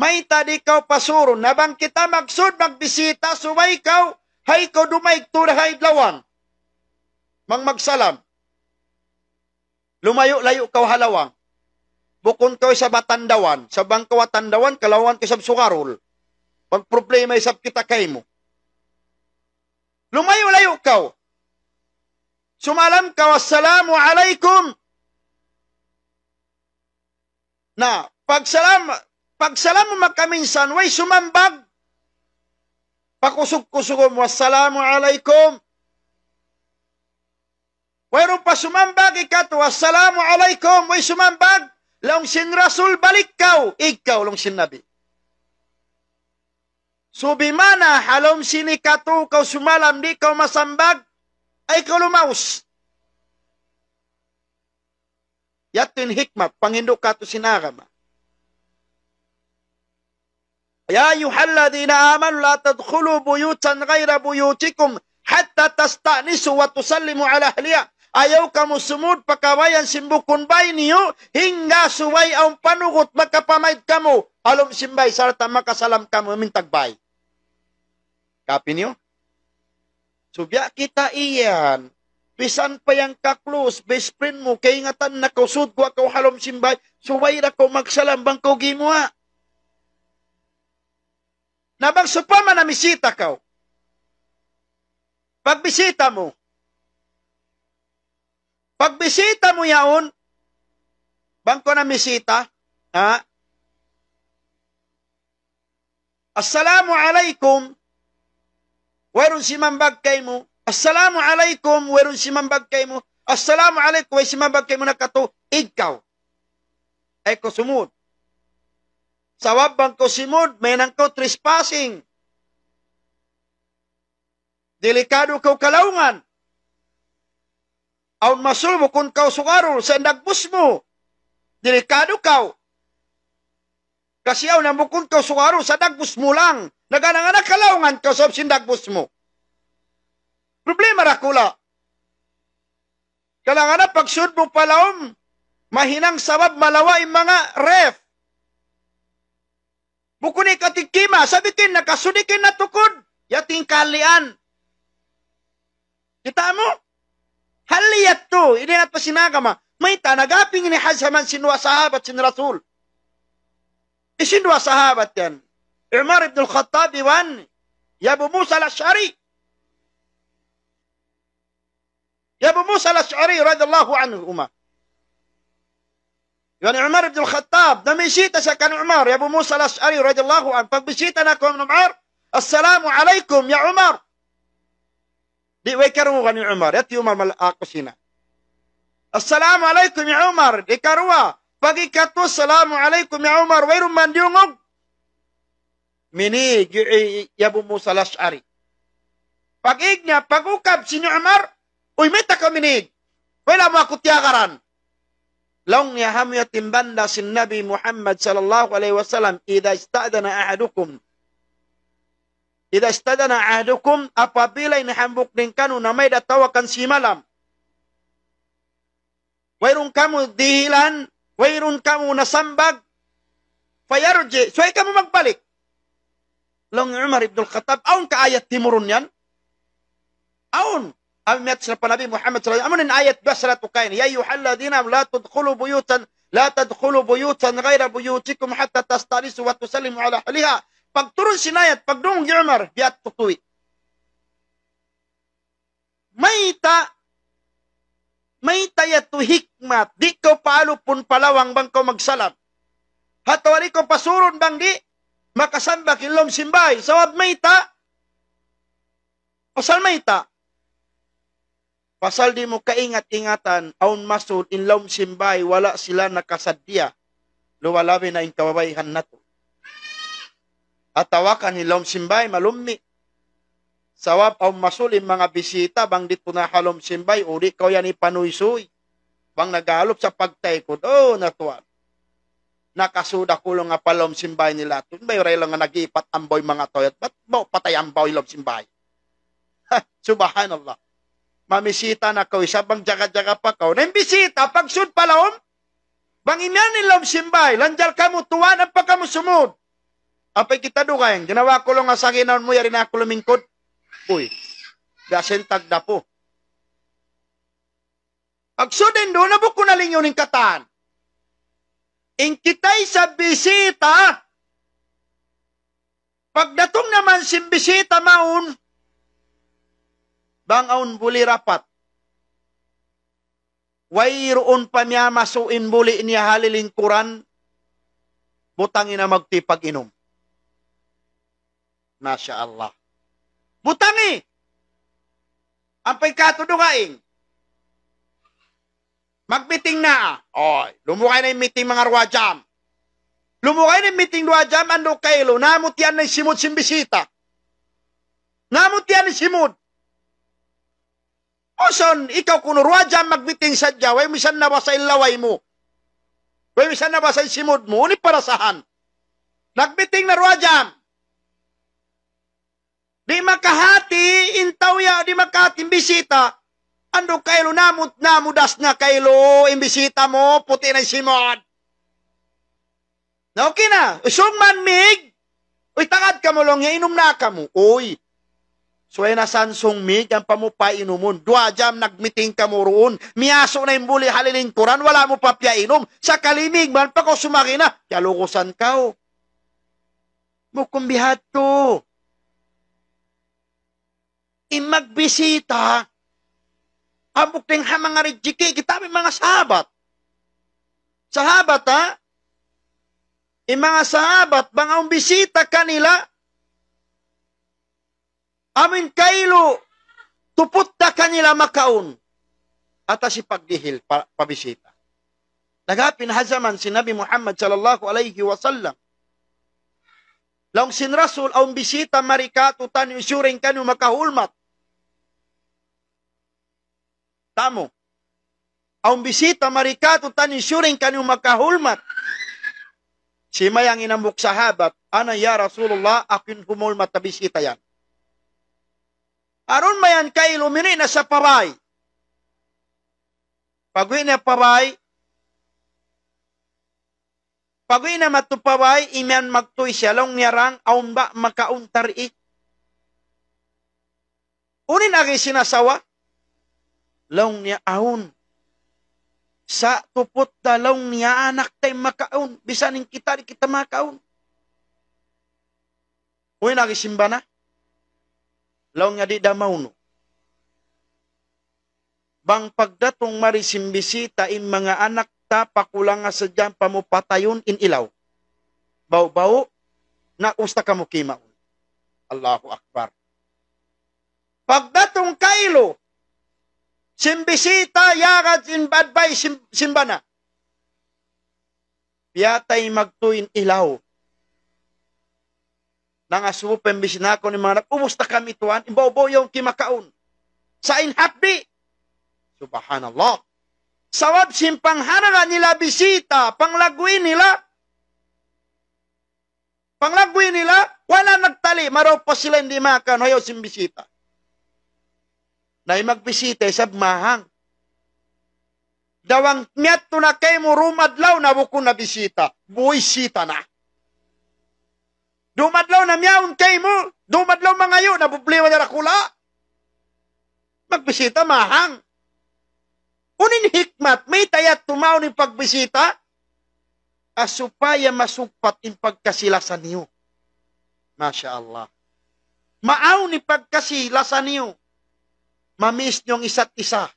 mayta' di' kaw pasurun, na bang kita magsud magbisita, subay kaw, hay kaw dumaig tuud ha lawang. Bang magsalam. Lumayu'-layu' kaw ha lawang. Bukun kaw isab ha tandawan. Sa' bang kaw ha tandawan, kalawangan kaw isab sugarul. Magproblema isab kita kaymu. Lumayu-layu kaw. Sumalam kaw, "Assalamu alaykum." Na, pagsalam, pagsalam mu makaminsan, way sumambag. Pakusug-kusug mu, "Assalamu alaykum." Wayruun pa sumambag, ikatu, "Assalamu alaykum," way sumambag. Laung sin Rasul, "Balik kaw, ig kaw," laung sin Nabi. Subay mana, ha lawm sin ikatu kaw sumalam, di' kaw masambag, ayaw kaw lumaus. Yadtu in hikmat, panghindu' katu' sin agama. يا أيها الذين آمنوا لا تدخلوا بيوتا غير بيوتكم حتى تستأنسوا وتسلموا على أهلها. Ayaw kamu sumud pa kabayaan sin bukun bāy niyu, hangga subay awn panugut makapamaid kamu ha lawm sin bāy, sarta' makasalam kamu, mintag bāy. Kapi niyu? Subay kita yan. Misan pa yan ka-close, best friend mu, kaingatan na kaw, sud guwa' kaw ha lawm sin bāy, subay da kaw magsalam bang kaw gimuwa'. Na bang sawpama namisita kaw. Pagbisita mu. Pagbisita mu yaun, bang kaw namisita, ha? "Assalamu alaykum." Wayruun simambag kaymu. "Assalamu alaykum." Wayruun simambag kaymu. "Assalamu alaykum." Way simambag kaymu, nakatu, ig kaw. Ayaw kaw sumud. Sabab bang kaw simud, mahinang kaw trespassing. Delikadu kaw kalaungan. Awn masul bukun kaw sugarul sa' dagbus mu. Delikadu kaw. Kasi awn na bukun kaw sugarul sa' dagbus mu lang. Nagana-ngana kalaungan kaw sabab sin dagbus mu. Problema dakula'. Kalaungan na pagsud mu pa lawm, mahinang sabab malawa' in manga ref. Bukun ikaw tigkima, sabab in nakasud ikin natukud, yadtu in kahalian. Kita' mu? Hal yadtu, ini na pa sin agama. Mayta', nagaping ini ha jaman sin duwa sahabat sin Rasul. Hisiyu in duwa sahabat yan? Umar ibn al-Khattab iban hi Abu Musa al-Ash'ari. Hi Abu Musa al-Ash'ari radiyallahu anhuma. Iban hi Umar ibn al-Khattab, namisita siya kan Umar, hi Abu Musa al-Ash'ari radiyallahu anhu. Pagbisita niya kan Umar, "Assalamu alaykum ya Umar." Di' way karungugan hi Umar, yadtu hi Umar mal-, aku sina. "Assalamu alaykum ya Umar." Di' karuwa. Pag ikatu, "Assalamu alaykum ya Umar," wayruun man diyungug. Minīg hi, hi, hi Abu Musa al-Ash'ari. Pag-ig niya, pag-ukab sin hi Umar, "Uy, mayta' kaw minīg? Wala' mu aku tiyagaran." Laung niya, "Amu yadtu in banda' sin Nabi Muhammad sallallahu alayhi wasallam, إذا استأذن أحدكم, إذا استأذن أحدكم, apabila in hambuuk dayn kaniyu namaid atawa kan simalam, wayruun kamu dihilan, wayruun kamu nasambag, فليرجع, subay kamu magbalik." Laung hi Umar ibn al-Khattab, "Awn ka ayat timurun yan?" Awn. Amu in miyat sin pa Nabi Muhammad sallallahu alayhi wasallam, amu in ayat basra tukain, يا أيها الذين آمنوا لا تدخلوا بيوتا، لا تدخلوا بيوتا غير بيوتكم حتى تستأنسوا وتسلموا على أهلها. Pagturun sin ayat, pagdungug hi Umar, biya' tutuwi. Mayta', mayta' yadtu hikmat, di' kaw paalupun pa lawang bang kaw magsalam. Atawa di' kaw pasurun bang di' makasambag in lawm sin bāy. Sabab mayta', pasal mayta'. Pasal di' mu kaingat-ingatan, awn masul in lawm sin bāy, wala' sila nakasaddiya. Luwal-labi na in kababaihan natu'. Atawa kan in lawm sin bāy malummi'. Sabab awn masul in manga bisita bang didtu na ha lawm sin bāy, uli' kaw yan ipanuysuy. Bang nag-aalup sa pagtaykud, "Oh, na tuwan. Nakasud aku laung pa lawm sin bāy nila tu. Bay ray laung nag-iipat ambaw in manga tau yan. Bat ba'gu patay ambaw in lawm sin bāy?" Ha, subhanallah. Mamisita na kaw, isab bang jaga-jaga pa kaw. Na in bisita, pagsud pa lawm, bang imiyan in lawm sin bāy, "Lanjal kamu tuwan, ampa kamu sumud." "Apa in kita dugaing? Ginawa ku laung asagi naun mu, yari na aku lumingkud." Uy, biya' sin tagdapu. Pagsud in duun na bukun na lingiun in katan. In kita isab bisita, Pagdatung naman sin bisita mawn, bang awn buli rapat, wayruun pa miyamasu' in buli niya ha lilingkuran, butangi na magtipag-inum. Masha Allah. Butangi! Ampay katu' dugaing. Magmiting na. Oy, lumugay na in miting manga duwa jam. Lumugay na in miting duwa jam, andu' kailu, namut yan na in simud sin bisita. Namut yan in simud. Usun, ikaw kunu' duwa jam magmiting sadja, way misan nabasa in laway mu. Way misan nabasa in simud mu, unu in parasahan. Nagmiting na duwa jam. Di' makahati in tau ya, di' makahati in bisita. Andu' kailu namut, namudas na kailu in bisita mu, puti' na in simud. Na okay na, sung man mig, uy, tagad kamu laung niya, inum na kamu. Uy, subay na san sung mig, ampa mu painumun. Duwa jam nagmiting kamu duun, miyasu' na in buli ha lilingkuran, wala' mu pa piyainum. Sakali mig man pa kaw sumagi na, kiyalugusan kaw. Bukun bihadtu. In magbisita, hambuuk dayn ha manga rijiki, kita' in manga sahabat. Sahabat, ha? In manga sahabat, bang awn bisita kanila, amu in kailu, tuput da kanila makaun. Atas in pagdihil pa, pa bisita. Nagapin ha jaman sin Nabi Muhammad sallallahu alayhi wasallam. Laung sin Rasul, awn bisita mari kātu'niyu, hisiyu dayn kaniyu makahulmat. Tamu. Awn bisita mari kātu'niyu, hisiyu dayn kaniyu makahulmat. Simayang in hambuuk sahabat, "Ana ya Rasulullah, aku in humulmat ha bisita yan." Awn mayan kailu, mini na sa pa bay. Pag-uwi' niya pa bay, pag-uwi' niya madtu pa bay, imiyan magtuy siya, laung niya, "Rang, awn ba makaun ta dii?" Unu in agi sin asawa? Laung niya, "Awn. Sa' tuput da," laung niya, "anak ta in makaun. Bisan in kita, di' kita makaun." Uy, nagi simba na. Laung niya, "Di' da maunu. Bang pagdatung mari sin bisita, in manga anak ta, pakulanga sadja, ampa mu patayun in ilaw. Bau-bau, na usta kamu kimaun." Allahu Akbar. Pagdatung kailu sin bisita, yagad in bad bay sin, sin bana. Piyatay magtuy in ilaw. Nangasubu pa in bisita, "Aku in manga anak, ubus na kami tuwan, in bau-bau yaun kimakaun." Sa' in hapdi'. Subhanallah. Sabab sin pangharga nila bisita, panglagguy nila, panglagguy nila, wala' nagtali, marayaw pa sila in di' makan, hayaw sin bisita. Na in magbisita, isab mahang. Dawa' miyadtu na kaymu dum adlaw na bukun na bisita. Buwisita na. Dum adlaw na miyawn kaymu, dum adlaw mangayu' na, problema niya dakula'. Magbisita mahang. Unu in hikmat, mayta' yadtu mawn in pagbisita? Ah, supaya masugpat in pagkasi-lasa niyu. Masha Allah. Maawn in pagkasi-lasa niyu. Mamiss niyu in isa't isa.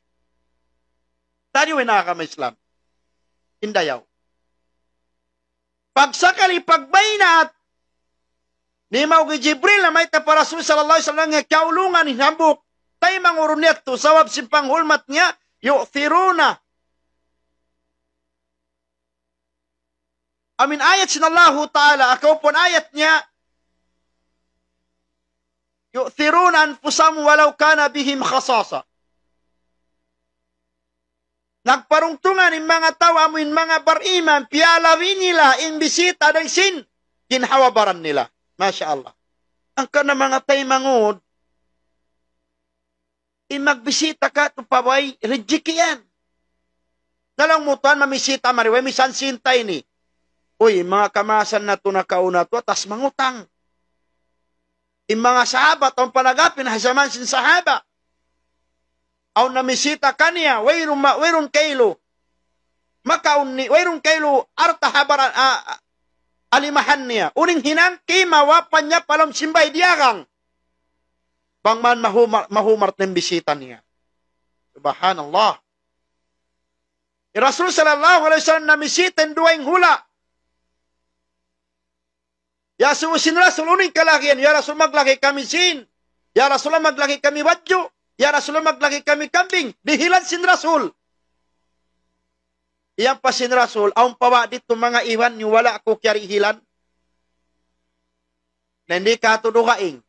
Tadi way na agama Islam. Indayaw. Pagsakali pagbaynaat, nimaug hi Jibril na mayta' pa Rasul sallallahu alayhi wasallam, nga kiyaulungan in hambuuk taymanghud yadtu, sabab sin panghulmat niya, yu'thiruna. Amu in ayat sin Allahu Ta'ala, akaupun ayat niya, yu'thiruna anfusahum walaw kana bihim khasasa. Nagparuntungan in manga tau amu in manga bariman, piyalabi nila in bisita dayn sin ginhawa-baran nila. Masha Allah. Hangkan na manga taymanghud, in magbisita katu' pa bay, rijiki yan. Na laung mu tuwan, mamisita mari, way misan sinta ini. Uy, manga kamaasan natu' nakauna tuud, atas mangutang. In manga sahabat, awn pa nagapin ha jaman sin sahaba. Awn namisita kaniya, wayruun ma-, wayruun kailu makaun ni, wayruun kailu alta' ha baran, ah, ah, alimahan niya. Unu in hinang, kimawa' pa niya pa lawm sin bay diyagang. Bang man mahumar, mahumar in bisita niya. Subhanallah. In Rasul sallallahu alayhi wasallam namisita in dugaing hula'. Iyasubu sin Rasul, unu in kalagihan? "Ya Rasul, maglagi kami sin. Ya Rasul, maglagi kami badju'. Ya Rasul, maglagi kami kambing." Dihilan sin Rasul. Iyan pa sin Rasul, "Awn pa ba didtu manga iban niyu wala' ku kiyarihilan?" Na, "Di' katu', dugaing."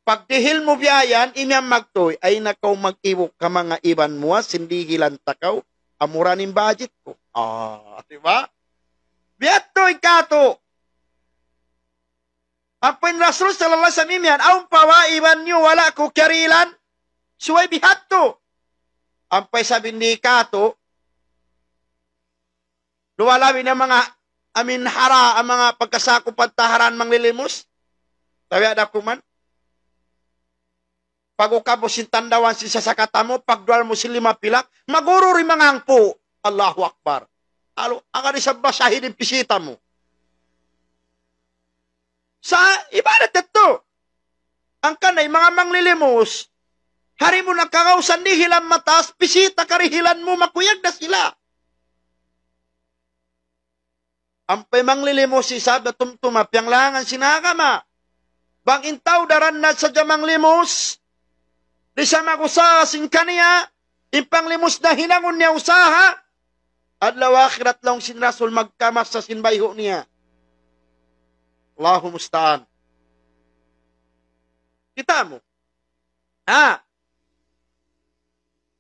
Pagdihil mu biya' yan, imiyan magtuy, ayaw na kaw mag-iwuk ha manga iban mu, ha, sin dihilan ta kaw, amura in budget ku. Ah, di ba? Biya' tuud katu'. Ampa in Rasul sallallahu alayhi wasallam imiyan, "Awn pa ba iban niyu wala' ku kiyarihilan?" Subay biya' hādtu. Ampa isab in di' katu', luwalabi na manga amin hara, ang manga pagkasakupan ta ha dān manglilimos. Tawi ada kuman. Pag-ukab mu sin tandawan sin sasakatan mu, pagduwal mu sin lima pilak, magururi mangangpu'. Allahu Akbar. Alu, agad isab ba sahid in bisita mu? Sa' ibadat yadtu. Hangkan in manga manglilimos, di' mu na kagausan dihilan mataas, bisita karihilan mu, makuyag da sila. Ampa in manglilimos isab na tumtuma piyanglangan sin agama. Bang in tau daran na sadja manglilimos, di' sa mag-usaha sin kaniya, in panglimos na hinangun niya usaha, adlaw akhirat laung sin Rasul magkamasa sin bayhu' niya. Allahu musta'an. Kita' mu? Ha?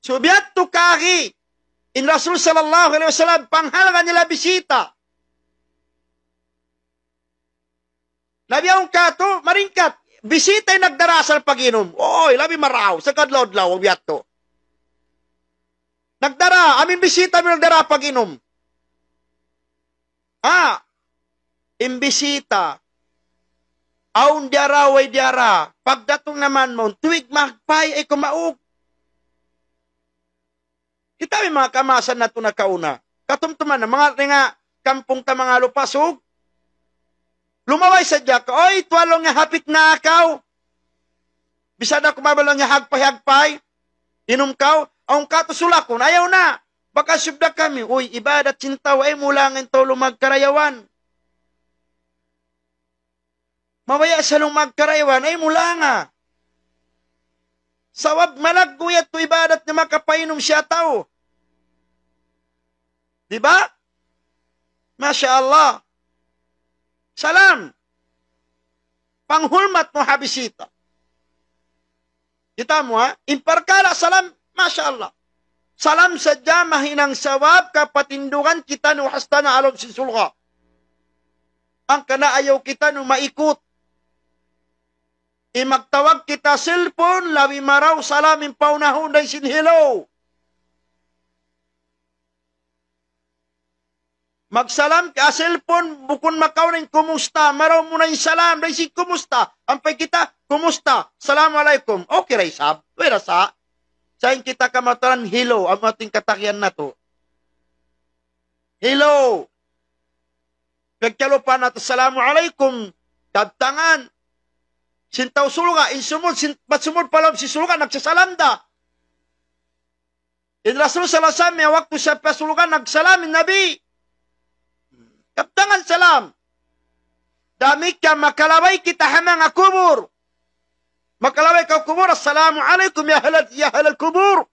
So, biya' hādtu kari in Rasul sallallahu alayhi wasallam, panghalga' nila bisita. Labi awn katu', maringkat. Bisita in nagdara asal pag-inum. Oy, labi marayaw. Sa' kaadlaw-adlaw, biya' hādtu. Nagdara, amin bisita, amin nagdara pag-inum. Ha? In bisita, awn diyara, way diyara. Pagdatung naman mawn, tuwig mahagpay, ay kumaug. Kita' in manga kamaasan natu' nakauna. Katumtuman na, manga ringa kampung ta manga Lupasug. Lumabay sadja kaw, "Oy, tuwan laung niya hapit na kaw. Bisan da kumaun laung niya hagpay-hagpay. Inum kaw." Awn katu' sulakun, "Ayaw na. Baka siyubda kami." Uy, ibadat sin tau, ayaw mu langan in tau lumag karayawan. Mabaya' sa lumag karayawan, ayaw mu langa. Sabab malaggu' yadtu ibadat niya makapainum siya tau. Di ba? Masha Allah. Salam. Panghulmat mu ha bisita. Kita' mu, ha? In parkala' salam, masha Allah. Salam sadja mahinang sabab kapatindugan kitaniyu hasta na ha lawm sin surga'. Hangkan ayaw kitaniyu maikut. In magtawag kita cellphone, labi marayaw salam in paunahun dayn sin hello. Magsalam ka, cellphone, bukun makauna in kumusta, marayaw muna in salam, dayn sin kumusta, ampa in kita, kumusta, assalamu alaykum, okay ra isab, way ra sa. Sa' in kita kamataran, hello, amu yadtu in katakian natu'. Hello. Pagkalupa natu', assalamu alaykum, kabtangan. Sin tau surga', in sumud, sin, bat sumud pa lawm sin surga', nagsasalam da. In Rasul sallallahu alayhi wasallam, waktu siya pa surga', nagsalam in Nabi. Kabtangan salam. Damikkiyan makalabay kita ha manga kubul. Makalabay kaw kubul, "Assalamu alaykum ya ahlal, ya ahlal kubul."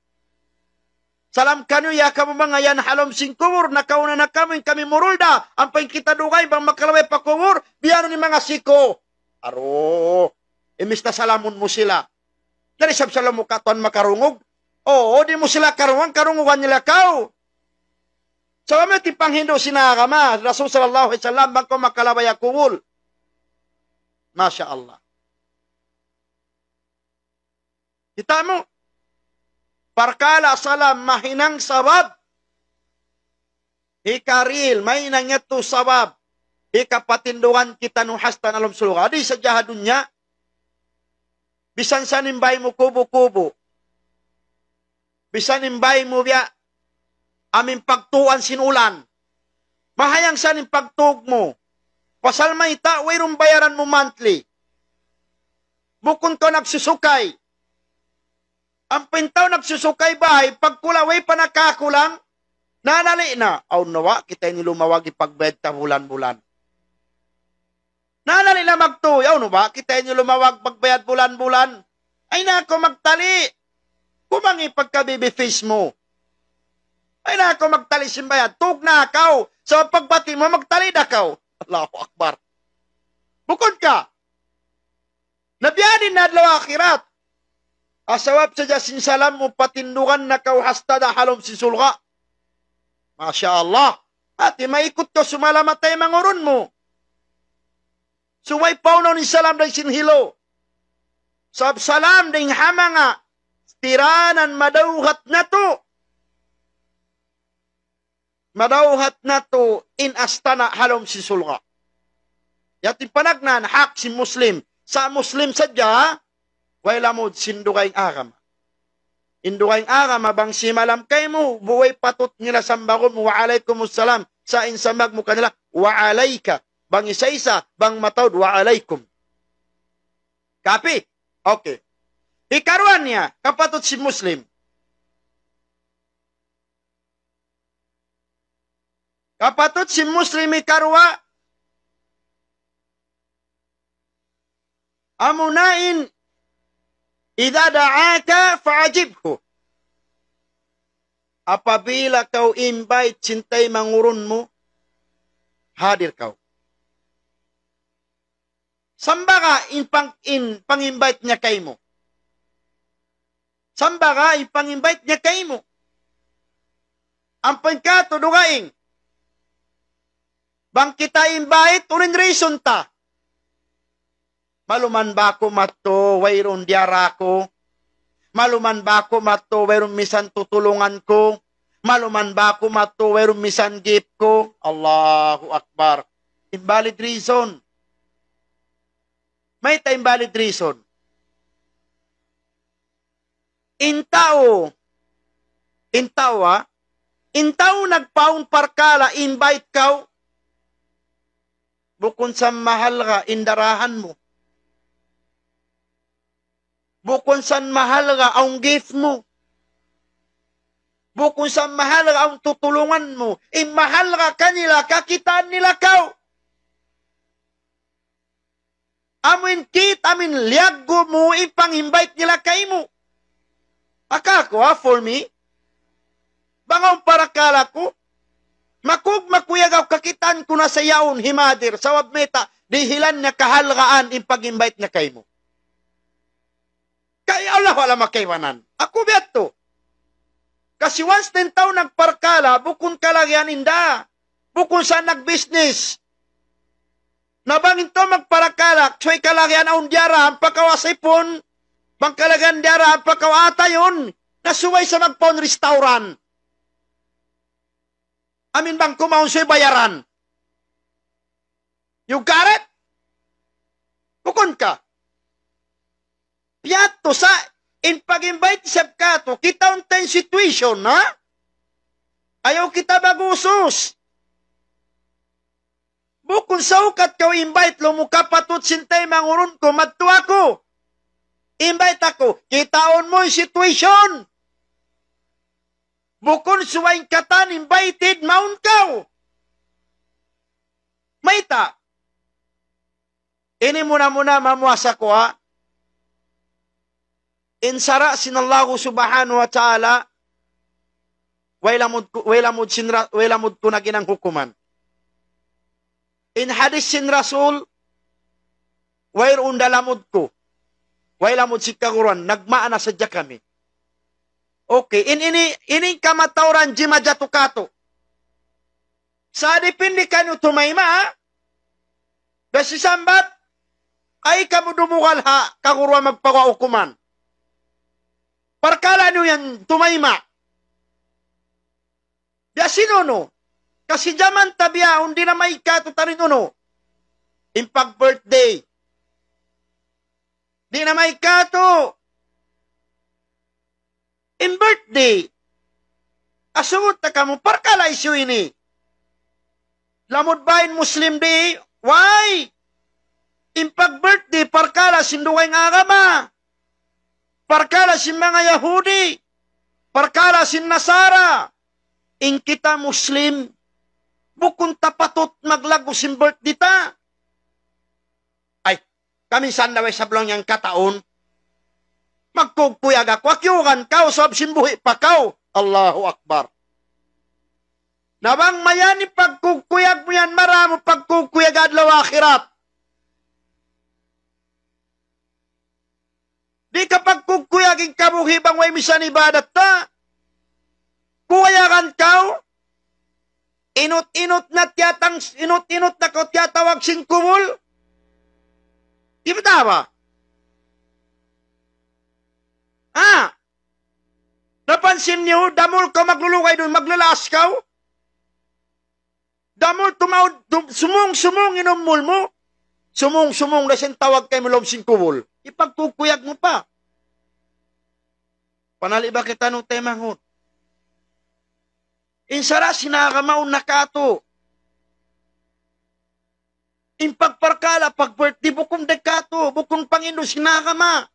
Salam kaniyu ya kamu manga yan ha lawm sin kubul, nakauna na kamu, in kami murul da, ampa in kita dugaing bang makalabay pa kubul, biya' unu in manga siku. Aru, imbis na salamun mu sila. Di' isab sila mu katan makarungug. Oo, di' mu sila karungugan, karungugan nila kaw. Sabab amu in panghindu' sin agama, Rasul sallallahu alayhi wasallam, bang kaw makalabay ha kubul. Masha Allah. Kita' mu? Parkala' salam mahinang sabab. Hikarihil, mahinang yadtu sabab. Hikapatindugan kitaniyu hasta na ha lawm surga'. Di' sadja ha dunya. Bisan sa in bay mu kubu-kubu. Bisan in bay mu biya' amu in pagtuan sin ulan. Mahayang sa in pagtug mu. Pasal mayta', wayruun bayaran mu monthly. Bukun kaw nagsusukay. Ampa in tau nagsusukay bay, pagkula' way pa nakakulang, nanali' na. Awn na ba kita ini lumawag hipagbayad ta bulan-bulan. Nanali' na magtuy, awn na ba kita ini lumawag pagbayad bulan-bulan. Ayaw na kaw magtali. Kumangi' pagka baby face mu. Ayaw na kaw magtali sin bayad. Tug na kaw. Sa' pagbati' mu, magtali da kaw. Allahu Akbar. Bukun ka. Na biya' diin na adlaw akhirat. Asawab sadja sin salam mu patindugan na kaw hasta da ha lawm sin surga'. Masha Allah. Hati maikut kaw sumalam ha taymanghud mu. Subay paunahun in salam dayn sin hello. Sabab salam dayn ha manga tiranan madawhat natu'. Madawhat natu' in astana' ha lawm sin surga'. Yadtu in panagnaan hak sin Muslim. Sa' Muslim sadja, way lamud sin dugaing agama. In dugaing agama bang simalam kaymu, buway patut nila sambagun mu, "Wa alaykumus salam." Sa' in sambag mu kanila, "Wa alayka." Bang isa-isa, bang mataud, "Wa alaykum." Kapi? Okay. Hikaruwa niya, kapatut sin Muslim. Kapatut sin Muslim hikaruwa, amuna in, "Idha da'aka fa'ajibhu." Apabila kaw invite sin taymanghud mu, hadir kaw. Sambaga in pang-, in pang-invite niya kaymu. Sambaga in pang-invite niya kaymu. Ampa in katu' dugaing. Bang kita invite, unu in reason ta? Maluman ba aku madtu, wayruun diyara aku? Maluman ba aku madtu, wayruun misan tutulungan ku? Maluman ba aku madtu, wayruun misan gift ku? Allahu Akbar. Invalid reason. Mayta' invalid reason? In tau, in tau, ha? In tau nagpaawn parkala', invite kaw, bukun sa mahalga' in darahan mu. Bukun sa mahalga' awn gift mu. Bukun sa mahalga' awn tutulungan mu. In mahalga' kanila, kakitaan nila kaw. Amu in kit-, amu in liyaggu' mu in pang-invite nila kaymu. Aka aku, ha, for me, bang awn parakala' ku, makug-, makuyag aku, kakitaan ku na sa yaun himadir, sabab mayta', dihilan niya kahalgaan in pag-invite niya kaymu. Kay Allahu a'lam ha kaibanan. Aku biya' tu. Kasi once in tau nagparakala', bukun kalagihan in da. Bukun sa nagbusiness. Na bang in tau magparakala', subay kalagihan awn diyara, ampa kaw asipun, bang kalagihan diyara, ampa kaw atayun, na subay sa magpaawn restaurant. Amu in bang kumaun subay bayaran. You got it? Bukun ka. Biya' tu sa, in pag-invite isab katu', kitaun ta in situation, ha? Ayaw kita bagusus. Bukun sa ukat kaw invite, laung mu kapatut sin taymanghud ku, madtu aku. Invite aku. Kitaun mu in situation. Bukun subay in katan invited, mawn kaw. Mayta'? Ini muna-muna mamuasa ku, ha. In sara' sin Allahu Subhanahu wa Ta'ala, way lamud ku, way lamud sin ra-, way lamud ku naginang hukuman. In hadith sin Rasul, wayruun da lamud ku. Way lamud sin kaguruan, nagmaana sadja kami. Okay, in ini, ini in kamatauran jimajatu katu'. Sa' dipindi kaniyu tumayma', ha? Basi sambat, ayaw kamu dumugal ha, kaguruan magpaguwa' hukuman. Parkala' niyu yan tumayma'. Biya' sin unu, kasi jaman ta biya', di' na mayan katu' taniyu unu. In pag-birthday. Di' na mayan katu'. In birthday. Asubu ta kamu, parkala' issue ini. Lamud ba in Muslim di'? Way! In pag-birthday, parkala' sin dugaing agama. Parkala' sin manga Yahudi. Parkala' sin Nasara. In kita Muslim, bukun ta patut maglaggu' sin birthday ta. Ay, kaminsan daw isab laung niya hangkataun, magkukuyag aku, akiyugan kaw, sabab sin buhi' pa kaw. Allahu Akbar. Na bang mayan in pagkukuyag mu yan, marayaw mu pagkukuyag adlaw akhirat. Di' ka pagkukuyag in kabuhi' bang way misan ibadat ta. Kuyagan kaw, inut-inut na tiyatang-, inut-inut na kaw tiyatawag sin kubul. Di' ba tama? Ah, napansin niyu, damul kaw maglulugay duun, maglalaas kaw. Damul tumaud, tum-, sumung-sumung in umul mu. Sumung-sumung na sin tawag kaymu lawm sin kubul. Ipagkukuyag mu pa. Panali' ba kitaniyu taymanghud? In sara' sin agama awn na katu'. In pagparkala', pag-birthday, bukun da katu', bukun pangindu' sin agama.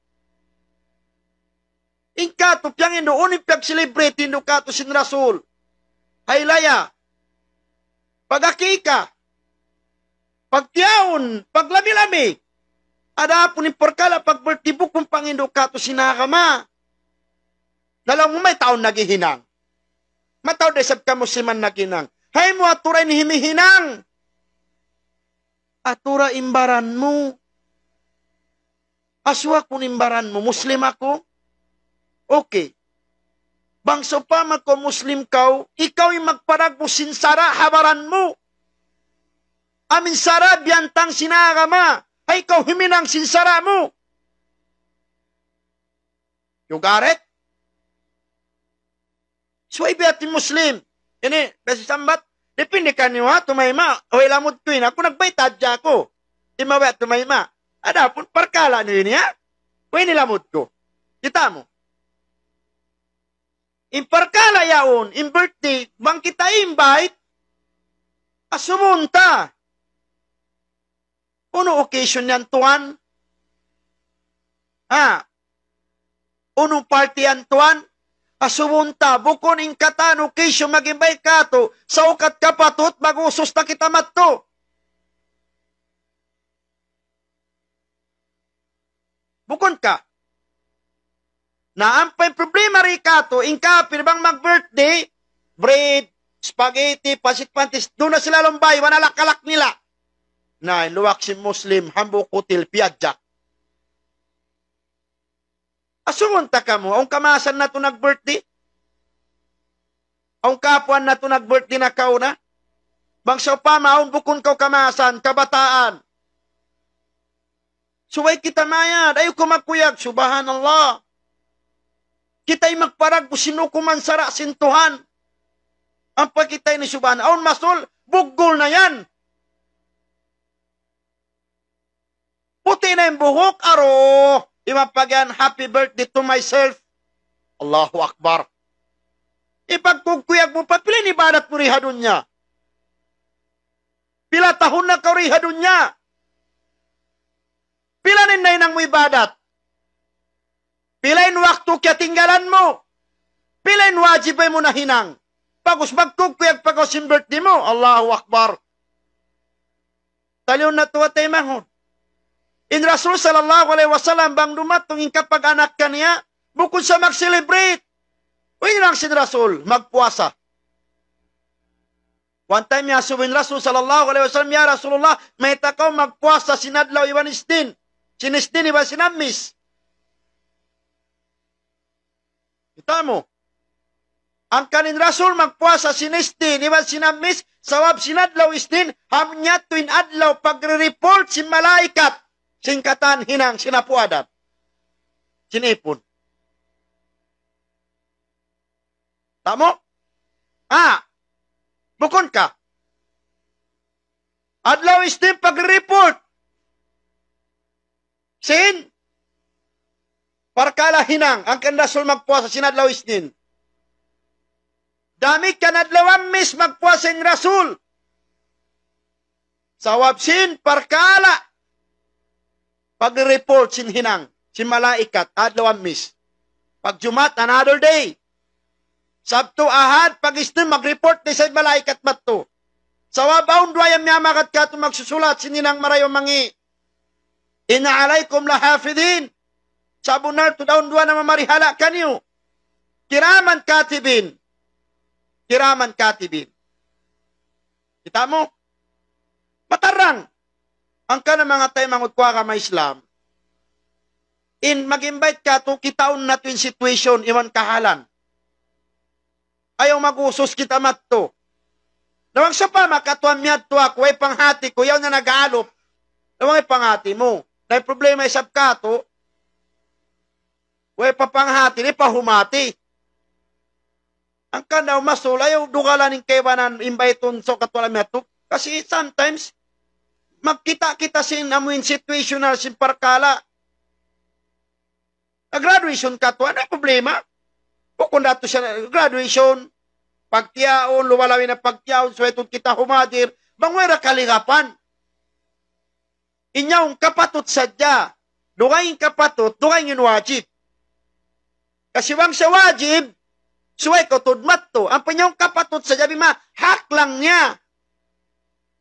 In katu' piyangindu', unu in piyag-celebrate hindu' katu' sin Rasul? Haylaya, pag-akika, pagtiyaun, paglami-lami. Adapun in parkala' pag-birthday, bukun pangindu' katu' sin agama. Na laung mu mayta' awn naghihinang? Mataud da isab kamusliman naghinang. Hay mu, atura in himihinang. Atura in baran mu. Asuwa kunu' in baran mu, Muslim aku. Okay. Bang sawpama kaw Muslim kaw, ikaw in magparagbu sin sara' ha baran mu. Amu in sara' biyantang sin agama. Hay kaw himinang sin sara' mu. You got it? Subay biya' hati Muslim. Ini, biya' sin sambat, depende kaniyu ha, tumayma', way lamud ku ini. Aku nagbayta' hadja aku. Di' mabaya' tumayma'. Adapun parkala' niyu ini, ha? Way ini lamud ku. Kita' mu. In parkala' yaun, in birthday, bang kita invite, asubuhun ta. Unu occasion yan, tuwan? Ha? Unu party yan, tuwan? Asubuhun ta, bukun in katan occasion mag-invite katu', sa' ukat kapatut, mag-usus ta kita madtu. Bukun ka? Na ampa in problema di katu', in kapil bang mag-birthday, bread, spaghetti, pancit-pantis, duun na sila lumbay, iban alak-alak nila. Na, in luwak sin Muslim, hambuuk hotel, piyadjak. Asubuhun ta kamu, awn kamaasan natu' nag-birthday? Awn kaapuan natu' nag-birthday nakauna? Bang sawpama, awn bukun kaw kamaasan, kabataan. Subay kita mayad, ayaw kaw magkuyag, subhanallah. Kita in magparagbu sin hukuman sara' sin Tuhan. Ampa kita ini, subhan-, awn masul, buggul na yan. Puti' na in buhuk, aru, imapag yan, "Happy birthday to myself." Allahu Akbar. Ipagkukuyag mu pa, pila in ibadat mu di ha dunya? Pila tahun na kaw di ha dunya? Pila na in nahinang mu ibadat? Pila in waktu kiyatinggalan mu? Pila in wajib mu nahinang? Pag'ubus magkukuyag pa kaw sin birthday mu. Allahu Akbar. Taliun natu', taymanghud. In Rasul sallallahu alayhi wasallam bang dumatung in kapag-anak kaniya, bukun sa mag-celebrate. Way hinang sin Rasul, magpuasa. One time iyasubu in Rasul sallallahu alayhi wasallam, "Ya Rasulullah, mayta' kaw magpuasa sin adlaw iban Isnin? Sin Isnin iban sin Hammis?" Kita' mu. Hangkan in Rasul magpuasa sin Isnin iban sin Hammis, sabab sin adlaw Isnin, amu yadtu in adlaw pagre-report sin malaikat sin katan hinang sin apu' Adam. Sin ipun. Kita' mu? Ah, bukun ka? Adlaw Isnin pagre-report sin parkala' hinang, hangkan Rasul magpuasa sin adlaw Isnin. Damikkiyan adlaw Hammis magpuasa in Rasul. Sabab sin parkala', pag-report sin hinang sin malaikat, adlaw Amis. Pag Jumat, another day. Sabtu, Ahad, pag Isnin, mag-report da isab malaikat madtu. Sabab awn duwa yan miyamagad katu' magsusulat sin hinang marayaw mangi'. إن عليكم لحافظين. Sabunnal tuud awn duwa namamarihala' kaniyu. كراما كاتبين. كراما كاتبين. Kita' mu? Matarrang. Hangkan manga taymanghud ku ha agama Islam. In mag-invite katu', kitaun natu' in situation, iban kahalan. Ayaw mag-usus kita madtu. Na bang sawpama katu' miyadtu aku, way panghati ku, yaun na nag-aalup. Na bang way panghati mu. Na in problema isab katu', way pa panghati, di' pa humati. Hangkan daw masul, ayaw dugalan in kaibanan, invite-un sa' katu' miyadtu. Kasi sometimes, magkita' kita sin amuin situational sin parkala'. Na graduation katu', unu in problema? Bukun da tu siya graduation, pagtiyaun, luwalawi na pagtiyaun, subay tuud kita humadir, bang way da kaligapan. In yaun kapatut sadja, dugaing kapatut, dugaing in wajib. Kasi bang sa wajib, subay kaw tuud madtu. Ampa in yaun kapatut sadja, bima, hak laung niya.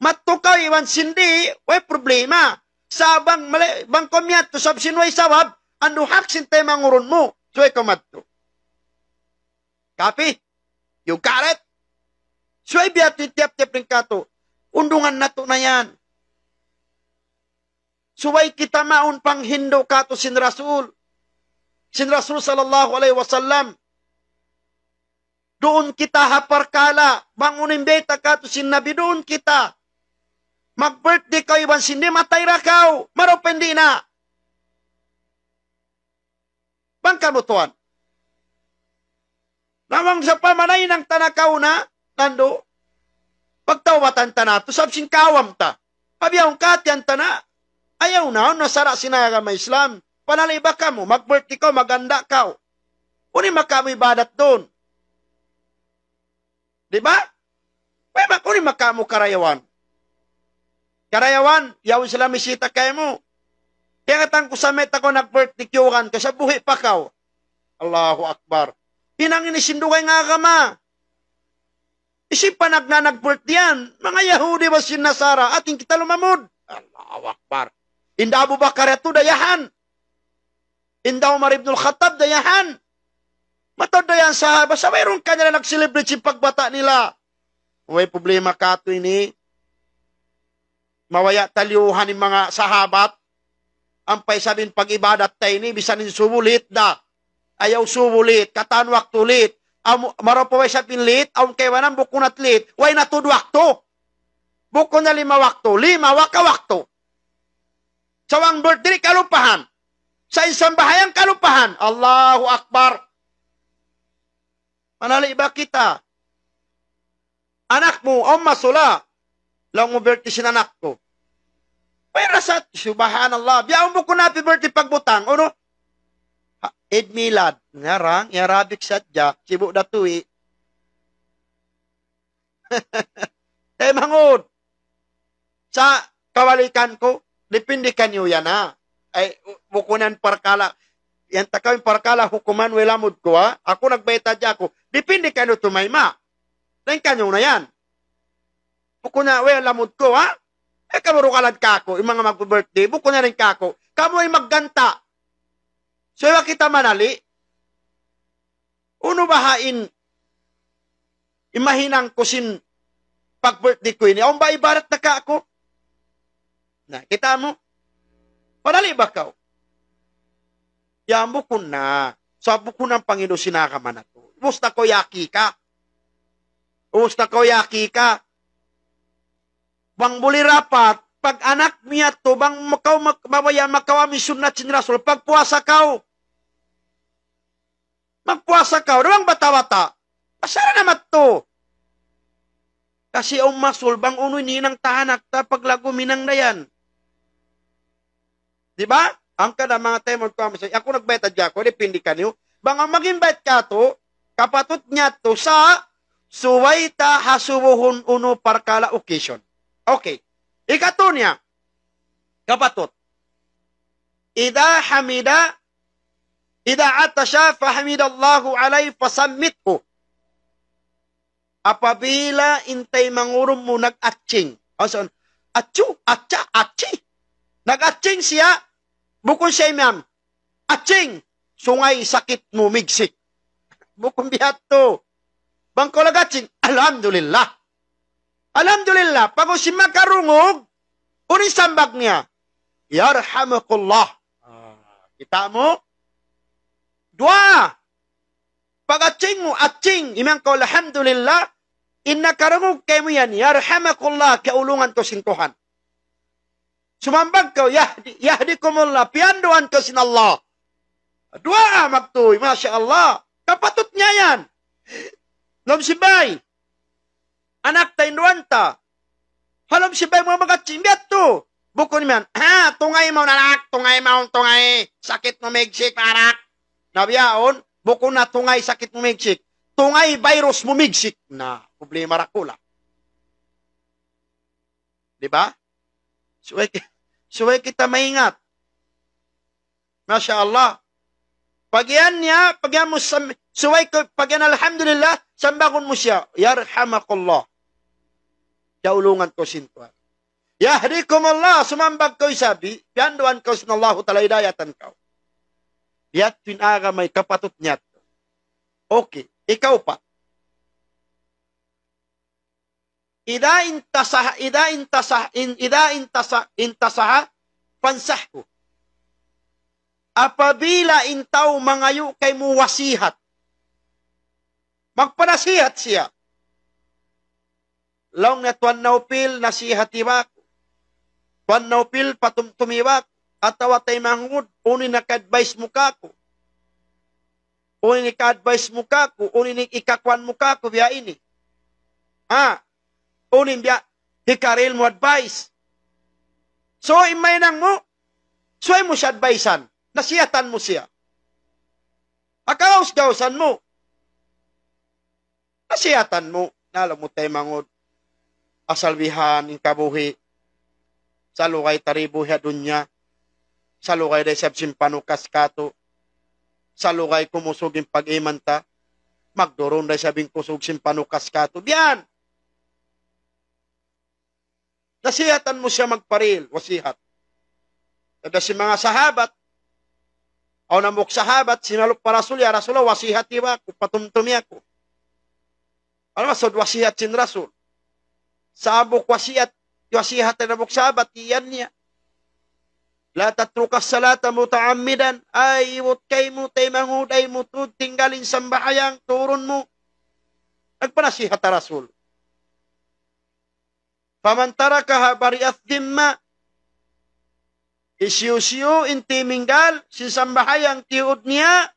Madtu kaw iban sin di', way problema. Sa' bang mali, bang kaw miyadtu sabab sin way sabab, andu' hak sin taymanghud mu, subay kaw madtu. Kapi? You got it? Subay biya' ha yan in tiyap-tiyap dayn katu'. Undungan natu' na yan. Subay kita mawn panghindu' katu' sin Rasul. Sin Rasul sallallahu alayhi wasallam. Duun kita ha parkala', bang unu in bayta' katu' sin Nabi, duun kita. Mag-birthday kaw iban sin di', matay ra kaw, marayaw pa in di' na. Bang kamu tuwan. Na bang sawpama nahinang ta na kaw na, nandu', pagtawbatan ta na, tu sabab sin kaawam ta. Pabiyaun katiyan ta na, ayaw na, na sara' sin agama Islam. Panali' ba kamu, mag-birthday kaw, maghanda kaw. Unu in makamu ibadat duun. Di' ba? Way mak-, unu in makamu karayawan. Karayawan, yaun sila misita kaymu. Kaya katan ku sa' mayta' kaw nag-birthday, kiyugan ka, sa' buhi' pa kaw. Allahu Akbar. Hinang ini sin dugaing agama. Hisiyu pa nag-, na nag-birthday yan? Manga Yahudi ba sin Nasara? Atin kita lumamud. Allahu Akbar. Hinda Abu Bakar yadtu dayahan. Hinda Umar ibn al-Khattab dayahan. Mataud dayahan sahaba. Sa' wayruun kanila nag-celebrate sin pagbata' nila. Way problema katu' ini. Mabaya' taliyuhan in manga sahabat. Ampa isab in pag-ibadat ta ini, bisan in subu late da. Ayaw subu late, katan waktu late. Amu, marayaw pa way isab in late, awn kaibanan bukun na late. Way na tuud waktu. Bukun na lima waktu, lima waka waktu. Sa' bang birthday kalupahan. Sa' in sambahayang kalupahan. Allahu Akbar. Manali' ba kita? Anak mu, awn masula. Laung mu birthday sin anak ku. Way ra sa', subhanallah. Biya' awn bukun happy birthday pagbutang. Unu? Ha, Eid Milad. Ngarang, in Arabic sadja. Sibu' da tuwi. Taymanghud. Sa' kabalikan ku, dipindi kaniyu yan, ha. Ay, bukun yan parkala', yan ta kaw in parkala' hukuman, way lamud ku, ha. Aku nagbayta' hadja aku. Dipindi kaniyu tumayma'. Dayn kaniyu na yan. Bukun na, way lamud ku, ha. Ay, kamu dugalan kaku', in manga mag-birthday, bukun na dayn kaku'. Kamu in magganta'. So, iban kita manali'. Unu baha' in, in mahinang ku sin pag-birthday ku ini? Awn ba ibadat na kaku'? Na, kita' mu? Panali' ba kaw? Yan bukun na. Sa' bukun na in panghindu' sin agama natu'. Ubus na kaw yaki ka. Ubus na kaw yaki ka. Bang buli dapat, pag anak mu yadtu, bang makaw mak-, mabaya' makawa' in sunnat sin Rasul, pagpuasa kaw. Magpuasa kaw, da bang bata'-bata'. Pasal na madtu. Kasi awn masul, bang unu in hinang ta ha anak ta, paglaggu' hinang da yan. Di ba? Hangkan manga taymanghud ku, aku nagbayta' hadja aku, dipindi kaniyu. Bang awn mag-invite katu', kapatut niya yadtu sa' subay ta hasubuhun unu parkala' occasion. Okay. Ikatu niya, kapatut. إذا حمد، إذا عطس فحمد الله عليه فشمته. Apabila in taymanghud mu nag-aching. Asan? Achu, acha, achi. Nag-aching siya, bukun siya imam. Aching, sungay sakit mu migsik. Bukun biya' tu. Bang kaw nag-aching, alhamdulillah. Alhamdulillah, pag-ubus makarungug, unu in sambag niya? Yarhamukallah. Ah, kita' mu? Duwaa. Pag-aching mu, aching, imiyan kaw, alhamdulillah, in nakarungug kaymu yan, yarhamakallah, kiyaulungan kaw sin Tuhan. Sumambag kaw, yahdi-, yahdikumullah, piyanduan kaw sin Allah. Duwaa magtuy, masha Allah. Kapatut niya yan. Lawm sin bay. Anak ta, hinduan ta. Ha lawm sin bay mu mag-aching biya' tu. Bukun imiyan, ha, tungay mawn anak, tungay mawn, tungay. Sakit mu migsik, anak. Na bihaun, bukun na tungay sakit mu migsik. Tungay virus mu migsik. Na, problema dakula'. Di ba? Subay ki-, subay kita maingat. Masha Allah. Pag-iyan niya, pag-iyan mu sam-, subay kaw, pag-iyan alhamdulillah, sambagun mu siya. Yarhamakallah. Kiyaulungan kaw sin Tuhan. Yahdikumullah, sumambag kaw isab, piyanduan kaw sin Allahu Ta'ala, hidayatan kaw. Yadtu in agama, kapatut niya. Okay, ikaupat. إذا انتصح، إذا انتصح، إن، إذا انتصح، انتصح فانصحه. Apabila in tau mangayu' kaymu wasihat, magpanasihat siya. Laung niya, Tuan Naufil, nasihati ba aku. Tuan Naufil, patumtumi ba aku. Atawa taymanghud, unu in ika-advise mu kāku'. Unu in ika-advise mu kāku', unu in ikakuan mu kāku', biya' ini. Ha? Unu in biya' hikarihil mu advice. So, in mahinang mu, subay mu siya advisean, nasihatan mu siya. Akagaus-gausan mu. Nasihatan mu, na laung mu taymanghud. Asal bihan in kabuhi'. Salugay ta di buhi' ha dunya. Salugay da isab sin panukas katu'. Salugay kumusug in pag-iman ta. Magdurun da isab in kusug sin panukas katu'. Biyan. Nasihatan mu siya magparihil, wasihat. Ada sin manga sahabat, awn hambuuk sahabat, simalup pa Rasul, "Ya Rasulullah, wasihati ba aku, patumtumi aku." Unu maksud wasihat sin Rasul? Sa' hambuuk wasihat, wasihat sin hambuuk sahabat, iyan niya. "لا تترك الصلاة متعمدا." Ay, iwut kaymu, taymanghud, ay mu tuud tinggal in sambahayang, turun mu. Nagpanasihat ha Rasul. "فمن تركها برئت ذمته." Hisiyu-siyu in timinggal sin sambahayang tiyuud niya,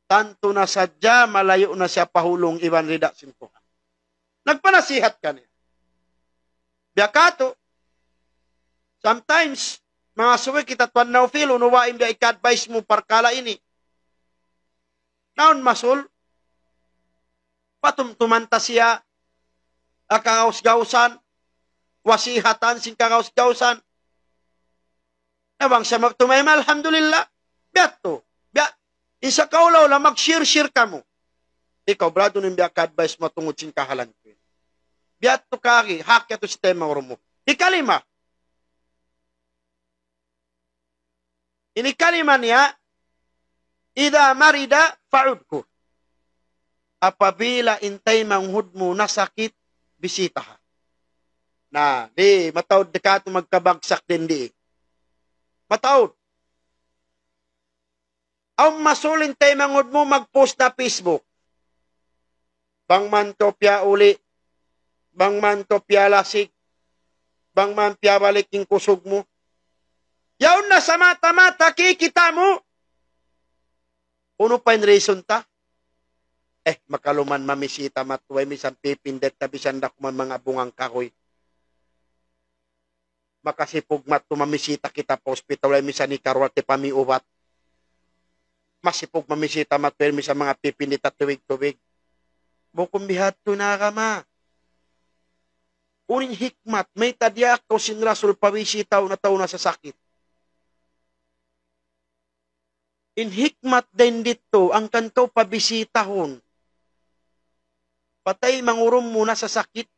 tantu na sadja malayu' na siya pa hulung iban rida sin Tuhan. Nagpanasihat kaniya. Biya' katu', sometimes, manga subay kita, Tuan Naufil, unu ba in biya' ika-advise mu parkala' ini? Naun masul, patumtuman ta siya, ha kagaus-gausan, wasihatan sin kagaus-gausan. Na bang siya magtumayma', alhamdulillah. Biya' tu. Biya', in sakaula-ula, mag-share-share kamu. Ikaw, brother, in biya' ka-advise mu tungud sin kahalan ku. Biya' tu kari, hak yadtu sin taymanghud mu. Ikalima. Ini kalima niya, "إذا مرض فعده." Apabila in taymanghud mu nasakit, bisitaha. Na, di', mataud da katu' magkabagsak dindi. Mataud. Awn masul in taymanghud mu mag-post ha Facebook. Bang man tu piyauli', bang man tu piyalasig, bang man piyabalik in kusug mu. Yaun na sa mata-mata kikita' mu. Unu pa in reason ta? Eh, makaluman mamisita matuway, misan pipindit na bisan da kuman manga bungang kahuy. Makasipug matu mamisita kita pa hospital, way misan ikaruwal ti pamiubat. Masipug mamisita matu, way misan manga pipindit at tubig-tubig. Bukun bihadtu in agama. Unu in hikmat, mayta' diyaak kaw sin Rasul pabisitahun in tau nasasakit. In hikmat dayn didtu, hangkan kaw pabisitahun pa taymanghud mu nasasakit.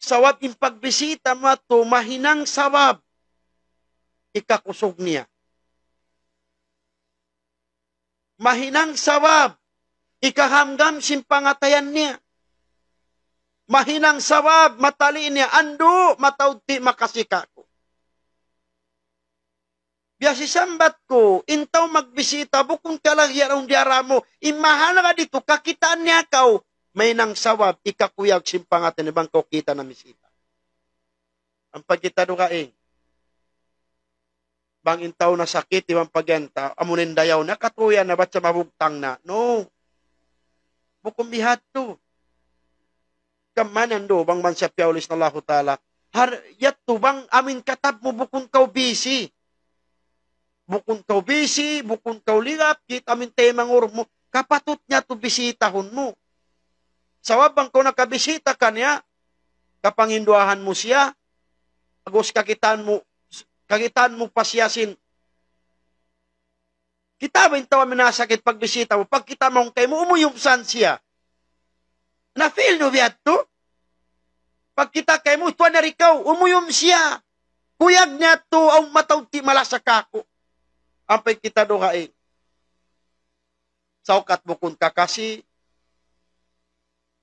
Sabab in pagbisita mu yadtu, mahinang sabab hikakusug niya. Mahinang sabab hikahamgam sin pangatayan niya. Mahinang sabab matali' niya, andu', mataud ti' makasi kaku'. Biya' sin sambat ku, in tau magbisita, bukun kalagihan awn diyara mu, in mahalaga' didtu, kakitaan niya kaw, mahinang sabab hikakuyag sin pangatayan niya bang kaw kita' namisita. Ampa kita dugaing. Bang in tau nasakit, iban pagyanta, amu na in dayaw na, katuyan na, bat sa mabugtang na. No. Bukun bihadtu. Kamanan do, bang man siya piyaulis na Allahu Ta'ala. Har, yadtu bang amin katab mu bukun kaw busy. Bukun kaw busy, bukun kaw ligap, kita' amin taymanghud mu. Kapatut niya tu bisitahun mu. Sabab bang kaw nakabisita kaniya, kapanginduahan mu siya, agus kakitaan mu, kakitaan mu pa siya sin. Kita' ba in tau amin nasakit pagbisita mu, pagkita' mawn kaymu, umuyum san siya. Na-feel niyu biya' yadtu? Pagkita' kaymu, tuwan na rin kaw, umuyum siya. Kuyag niya tu, awn mataud ti' malasa kaku'. Ampa in kita dugaing. Saukat bukun kakasi,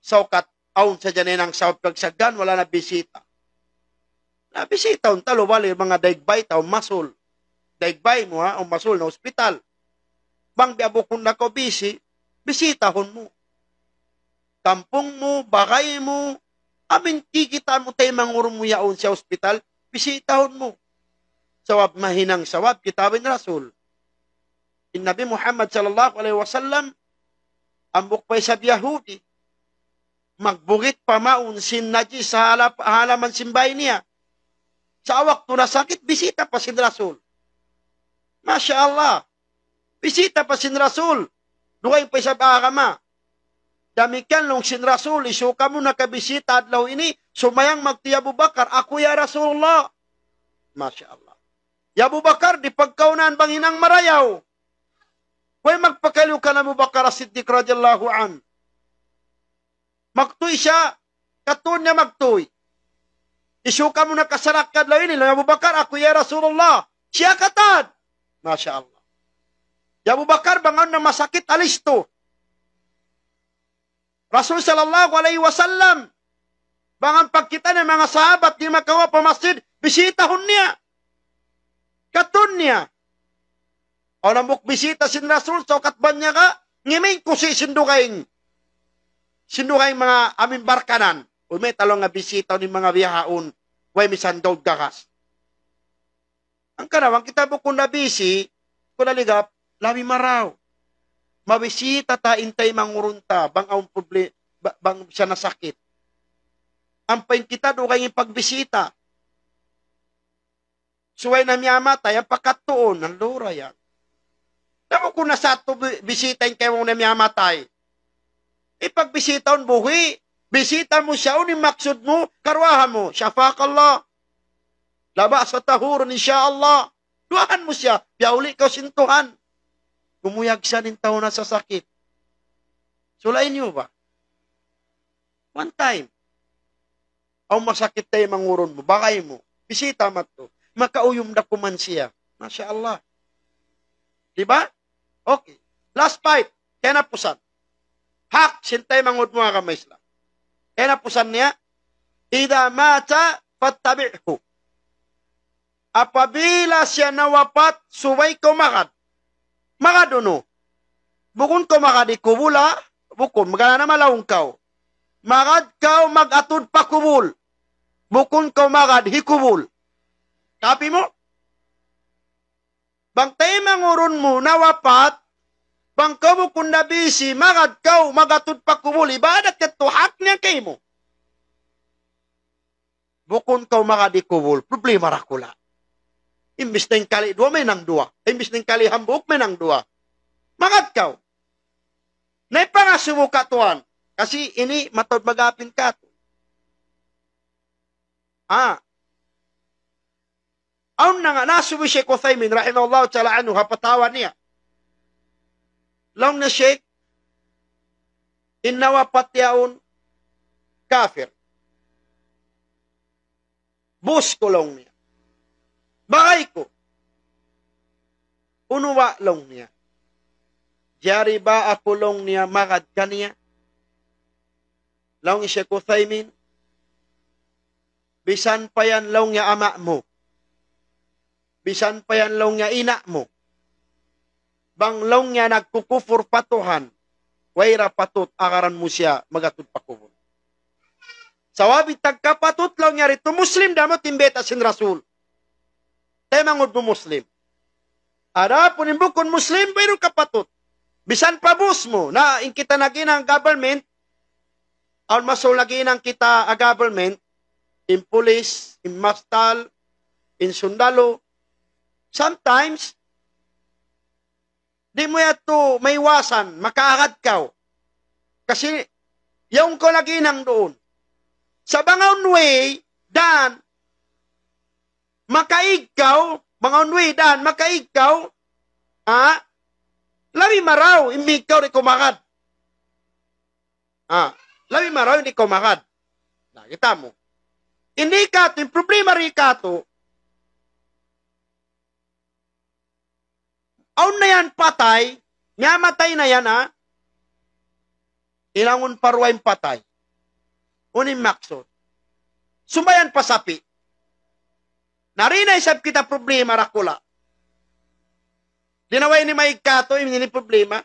saukat awn sadja nahinang sabab kagsaggan, wala' na bisita. Na bisita, unta' lubali manga daigbay ta, awn masul. Daigbay mu, ha, awn masul na hospital. Bang biya' bukun na kaw busy, bisitahun mu. Kampung mu, bagay mu, amin kikita' mu taymanghud mu yaun siya hospital, bisitahun mu. Sabab mahinang sabab, kita' ba in Rasul. In Nabi Muhammad sallallahu alayhi wasallam, hambuuk pa isab Yahudi, magbugit pa mawn sin najis ha halap-, halaman sin bāy niya. Sa' waktu nasakit, bisita pa sin Rasul. Masha Allah. Bisita pa sin Rasul. Dugaing pa isab agama. Damikkiyan laung sin Rasul, hisiyu kamu nakabisita adlaw ini, sumayang magtuy hi Abu Bakar, aku ya Rasulullah. Masha Allah. Hi Abu Bakar, di' pagkaunahan bang hinang marayaw. Way magpakaliyu kan Abu Bakar As-Siddiq radiyallahu anhu. Magtuy siya, katuun niya magtuy. Hisiyu kamu nakasarakka adlaw ini, laung hi Abu Bakar, aku ya Rasulullah. Siya katan. Masha Allah. Hi Abu Bakar, bang awn na masakit, alistu. Rasul sallallahu alayhi wasallam, bang awn pagkita' niya manga sahabat di' makawa' pa masjid, bisitahun niya. Katuun niya. Awn hambuuk bisita sin Rasul, saukat banyaga, ngiming kusi sin dugaing. Sin dugaing manga amin barkanan. Uy, mayta' laung nga bisita ini manga bihaun, way misan gaud gagas. Hangkan na, bang kita bukun na busy, bukun na ligap, labi marayaw. Mabisita ta in taymanghud ta, bang awn problema, ba-, bang siya nasakit. Ampa in kita dugaing in pagbisita. Subay na miyamatay, ampa katuun, nalura yan. Na bukun na sa tu bi-, bisita in kaymu na miyamatay. Ipagbisita un buhi', bisita mu siya, unu in maksud mu, karuwaa mu, شفاك الله. لا بأس طهور إن شاء الله. Duwaahan mu siya, piyauli' kaw sin Tuhan. Kumuyag siya in tau nasasakit. Sulayi niyu ba? One time. Awn masakit taymanghud mu, bagay mu. Bisita madtu. Makauyum da kuman siya. Masha Allah. Di' ba? Okay. Last five. Kahinapusan. Hak sin taymanghud mu agama Islam. Kahinapusan niya, إذا مات فاتبعه. Apabila siya nawapat, subay kaw magad. Magad unu? Bukun kaw magad hi kubul, ha? Bukun, magad na malaung kaw. Magad kaw mag-atud pa kubul. Bukun kaw magad hi kubul. Kapi mu? Bang taymanghud mu nawapat, bang kaw bukun na busy, magad kaw mag-atud pa kubul, ibadat yadtu, hak niya kaymu. Bukun kaw magad hi kubul, problema dakula'. Imbis na in kali' duwa, mahinang duwa. Imbis na in kali' hambuuk, mahinang duwa. Magad kaw. Na ipangasubu katuan. Kasi ini mataud mag-apin katu'. Ha? Awn na nga, nasubu hi Sheikh Uthaymin, rahimahullahu ta'ala anhu, ha fatawa niya. Laung niya, Sheikh, in nawapat yaun kafir. Buus ku laung niya. Bagay ku. Unu ba laung niya. Jari ba aku laung niya magad kaniya. Laung hi Sheikh Uthaymin. Bisan pa yan laung niya ama' mu. Bisan pa yan laung niya ina' mu. Bang laung niya nagkukupur pa Tuhan, way da patut agaran mu siya magatud pa kubul. Sabab in tagkapatut laung niya didtu Muslim, damikkiyan in bayta' sin Rasul. Taymanghud mu Muslim. Adapun in bukun Muslim, wayruun kapatut. Bisan pa buus mu, na in kita naghinang government, awn masul naghinang kita ha government, in pulis, in mastal, in sundalu. Sometimes, di' mu yadtu maiwasan, makaagad kaw. Kasi, yaun kaw naghinang duun. Sa' bang awn way, dan, makaig kaw, bang awn way, dan, makaig kaw, ha? Labi marayaw, imig kaw di' kaw magad. Ha? Labi marayaw, di' kaw magad. Na, kita' mu. Ini katu', in problema di katu', awn na yan patay, niya matay na yan, ha? Hinangun pa duwa in patay. Unu in maksud? Sumbayan pa sapi'. Na di' na isab kita problema dakula'. Di' na way ini maig katu', ini problema.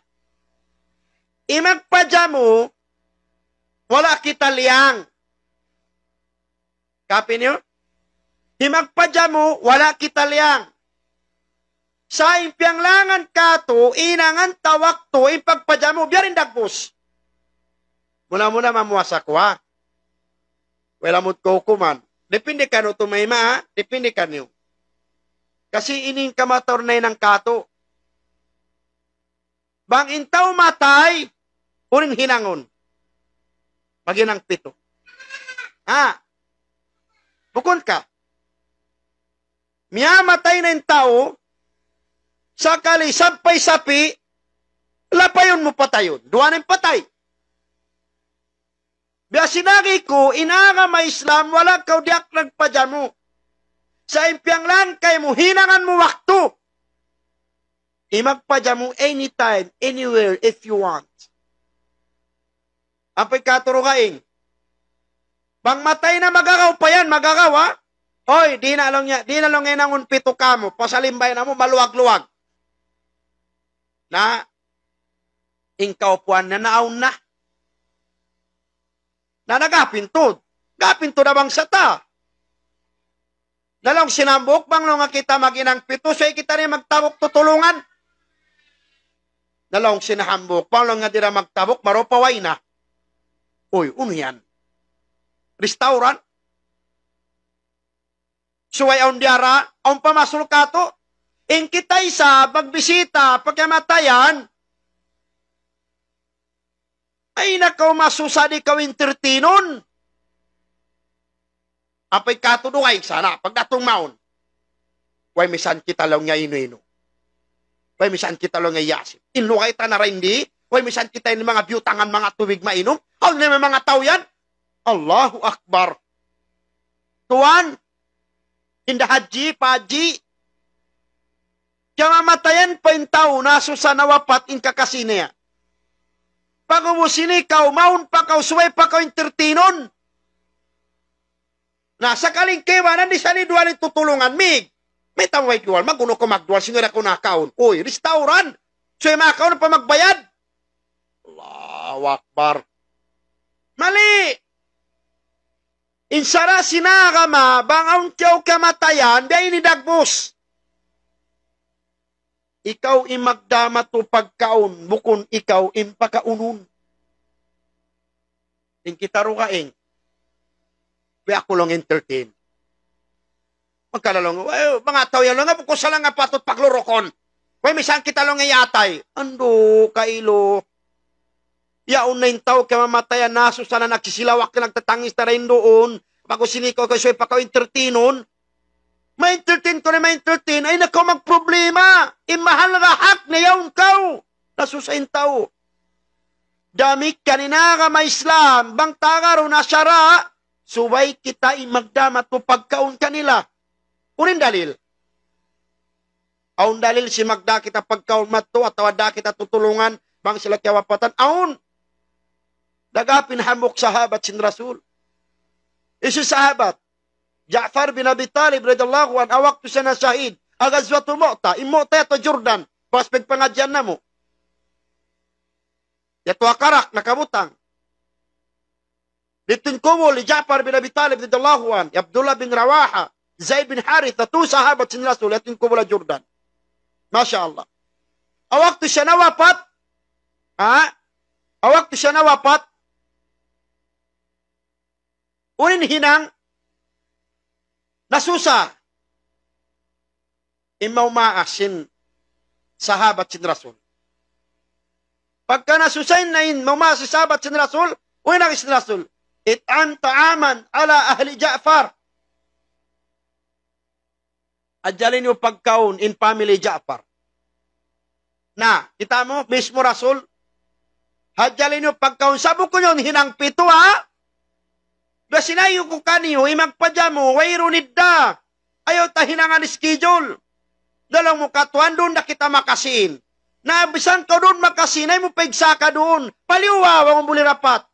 In magpajamu, wala' kita liyang. Kapi niyu? In magpajamu, wala' kita liyang. Sa' in piyanglangan katu', hinangan ta waktu, in pagpajamu, biya' diin dagbus. Muna-muna mamuasa ku, ha? Way lamud ku hukuman. Depende kaniyu tumayma', ha? Depende kaniyu. Kasi ini in kamatauran nahinang katu'. Bang in tau matay, unu in hinangun? Maghinang pitu. Ha? Bukun ka? Miyamatay na in tau, sakali sampay sapi', lapayun mu patayun. Duwa na in patay. Biya' sin agi ku, in agama Islam, wala' kaw diyaak nagpajamu. Sa' in piyanglangan kaymu, hinangan mu waktu. In magpajamu anytime, anywhere, if you want. Ampa in katu' dugaing. Bang matay na, magagaw pa yan, magagaw, ha? Hoy, di' na laung niya, di' na laung hinangun pitu kamu, pasal in bay namu', maluwag-luwag. Na, in kaupuan na naawn na. Na nagapintud. Gapintud na bangsa ta. Na laung sin hambuuk, bang laung kita maghinang pitu, subay kita di' magtabuk tutulungan. Na laung sin hambuuk, bang laung di' da magtabuk, marupa way na. Uy, unu yan? Restaurant? Subay awn diyara, awn pamasul katu'. In kita isab, magbisita pa kiyamatayan, ay, nakaw, masusa di' kaw entertainun. Ampa in katu' dugaing sana, pagdatung mawn. Way misan kita laung niya inu-inu. Way misan kita laung niya yasin. In lugay ta na rin di, way misan kita ini manga biyutangan manga tubig mainum. Awn na in manga tau yan. Allahu Akbar. Tuwan, hinda haji, pa haji. Kiyamamatayan pa in tau, nasusa, nawapat in kakasi niya. Pag'ubus ini kaw, mawn pa kaw, subay pa kaw entertainun. Na, sakali in kaibanan, di' sa' duwal in tutulungan, mig. Mayta' way duwal, mag-unu kaw magduwal, sin wala' kaw nakaun. Uy, restaurant. Subay makaun pa magbayad. Allahu Akbar. Mali. In sara' sin agama, bang awn kaw kamatayan, biya' ini dagbus. Ikaw in magdamatu pagkaun, bukun ikaw in pakaunun. In kita dugaing, biya' aku laung entertain. Magkala laung, "Ay, manga tau yan laung, bukun sa laung patut paglurukun. Way misan kita laung iyatay." Andu', kailu. Yaun na in tau kiyamamatayan, nasusa na, nagsisilawak na, nagtatangis na duun. Bagu' sin ikaw kaw subay pa kaw entertainun. Ma-entertain kaw na ma-entertain, ayaw na kaw magproblema. In mahal na hak na yaun kaw. Nasusa in tau. Damikkiyan in agama Islam, bang ta agarun ha sara', subay kita in magdā madtu pagkaun kanila. Unu in dalil? Awn dalil sin magdā kita pagkaun madtu atawa da kita tutulungan bang sila kiyawapatan? Awn. Dayn ha pin hambuuk sahabat sin Rasul. Hisiyu in sahabat? Ja'far bin Abi Talib radiyallahu anhu, ha waktu siya nashahid ha Ghazwatu Mu'ta, in Mu'ta yadtu Jordan, bakas pagpangadjian namu'. Yadtu ha karak, nakabutang. Didtu in kubul hi Ja'far bin Abi Talib radiyallahu anhu, Abdullah bin Rawaha, Zaid bin Haritha, tū sahabat sin Rasul, yadtu in kubul ha Jordan. Masha Allah. Ha waktu siya nawapat, ha? Ha waktu siya nawapat, unu in hinang? Nasusa in maumaas sin sahabat sin Rasul. Pagka nasusa in, in maumaas sin sahabat sin Rasul, unu in agi sin Rasul? إطعام طعاما على أهل جعفر. Adjali niyu pagkaun in family Ja'far. Na, kita' mu, mismu Rasul. Adjali niyu pagkaun, sa' bukun yaun hinang pitu, ha? Biya' sin laung ku kaniyu, in magpajamu, wayruun idda. Ayaw ta hinangan schedule. Laung mu ka tuwan, duun da kita makasīn. Na, bisan kaw duun makasīn, ayaw mu paigsaka duun. Paliwa, bang buli rapat.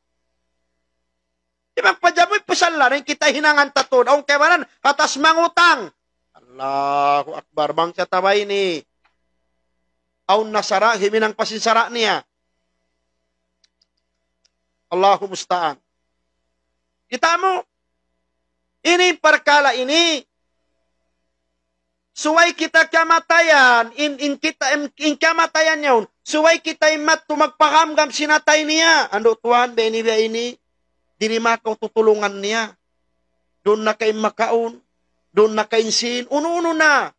Di' magpajamu, pasal na in kita hinangan ta tuud. Awn kaibanan, ha taas mangutang. Allahu Akbar, bangsa ta ba ini? Awn na sara', himinang pa sin sara' niya. Allahu musta'an. Kita' mu, ini parkala' ini, subay kita kamatayan, in, in kita, in, in kamatayan yaun, subay kita in madtu magpahamgam sin atay niya. Andu' tuwan, biya' ini, biya' ini, di' na kaw tutulungan niya. Duun na kaw in makaun, duun na kaw in sīn, unu-unu na.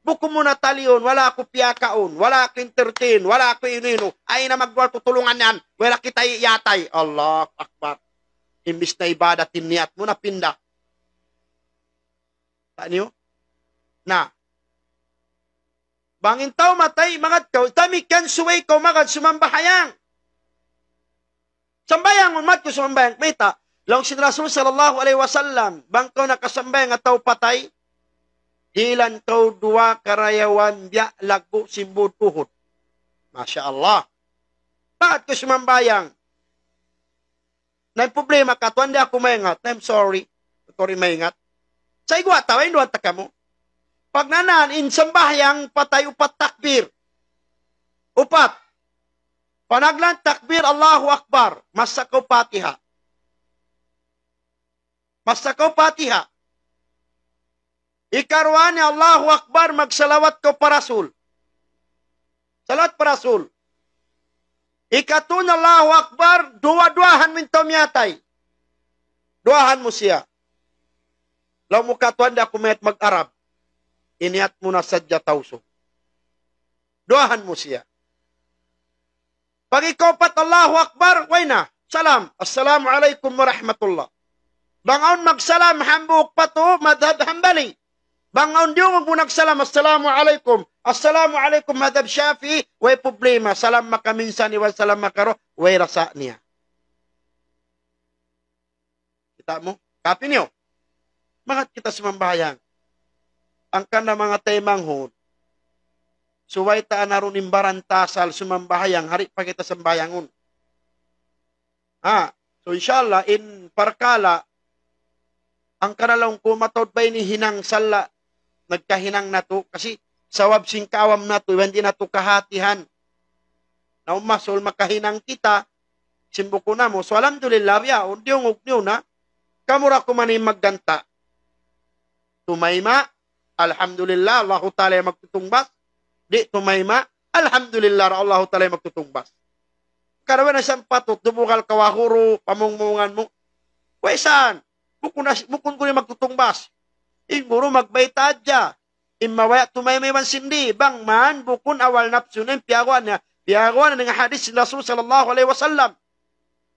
Bukun mu na taliun, wala' aku piyakaun, wala' aku entertain, wala' aku inu-inu. Ayaw na magduwal tutulungan yan, wala' kita iyatay. Allahu Akbar. Imbis na ibadat in niyat mu, napinda. Taniyu? Na. Bang in tau matay, magad kaw, damikkiyan subay kaw magad sumambahayang. Sambahayangun, magad kaw sumambahayang. Mayta', laung sin Rasul sallallahu alayhi wasallam, bang kaw nakasambahayang ha tau patay, dihilan kaw duwa karayawan biya' laggu' sin būd Uhud. Masha Allah. Magad kaw sumambahayang. Na in problema ka, tuwan, di' aku maingat. I'm sorry. Aku di' maingat. Sa' iguwa' ta, way duwa ta kamu. Pagnanan, in sambahayang patay upat takbir. Upat. Panagnaan takbir, Allahu Akbar. Masa kaw Fatiha. Masa kaw Fatiha. Ikaruwa niya Allahu Akbar, magsalawat kaw pa Rasul. Salawat pa Rasul. Ikatū niya Allahu Akbar, duwa-duwahan mu in tau miyatay. Duwahan mu siya. Laung mu ka tuwan, di' aku maingat mag-Arab. Iniyat mu na sadja Tausug. Duwahan mu siya. Pag ikaupat, Allahu Akbar, way na. Salam. Assalamu alaykum wa rahmatullah. Bang awn magsalam hambuuk pa tū, madhab Hanbali. Bang awn diyungug mu nagsalam, "Assalamu alaykum, assalamu alaykum," madhab Shafi'i, way problema. Salam makaminsan iban salam makaruwa, way rasa niya. Kita' mu? Kapi niyu? Magad kita sumambahayang. Hangkan na manga taymanghud, subay ta anarun in baran ta asal sumambahayang, di' pa kita sambahayangun. Ha, so insha Allah, in parkala', hangkan na laung ku mataud ba ini hinang sala', nagkahinang natu', kasi sabab sin kaawam natu', iban di' natu' kahatihan. Na ummasul makahinang kita, sin bukun namu'. So alhamdulillah, biya' yaun, diyungug niyu na, kamu ra kuman in magganta'. Tumayma', alhamdulillah, Allahu Ta'ala in magtutungbas. Di' tumayma', alhamdulillah, Allahu Ta'ala in magtutungbas. Karawi na siyang patut, dubugal kaw ha guru, pamungmungan mu. Way san, bukun na, bukun guru in magtutungbas. In guru magbayta' hadja. In mabaya' tumayma' iban sin di', bang man, bukun awal napsu niya in piyaguwa' niya. Piyaguwa' niya dayn ha hadith sin Rasul sallallahu alayhi wasallam.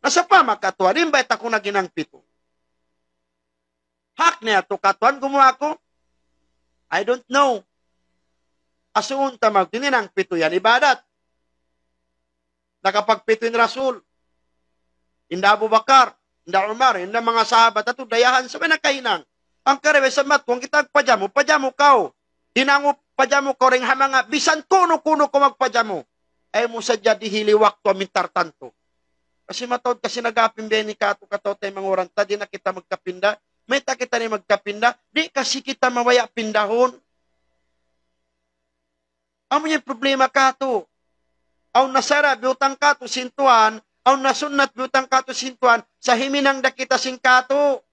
Na sa' pa makatuwa, in bayta' ku naghinang pitu. Hak niya tu katuan gumuwa' aku. I don't know. Asuun ta magtininang pitu yan ibadat. Nakapagpitu in Rasul. Hinda Abu Bakar, hinda Umar, hinda manga sahabat atu dayahan sabab nakahinang. Hangkan kari we samat, kung kita pajamu, pajamu kaw. Hinangun pajamu kaw dayn ha manga bisan kunu-kunu kaw magpajamu. Ayaw mu sadja dihili waktu amu in tartantu. Kasi mataud kasi nagapin biya' ini katu', kataw tay manguran, ta di' na kita magkapinda. Mayta' kita di' magkapinda, di' kasi kita mabaya' pindahun. Amu yan in problema katu'. Awn na sara' biyutang katu' sin Tuhan, awn na sunnat biyutang katu' sin Tuhan, sa' himinang da kita sin katu'.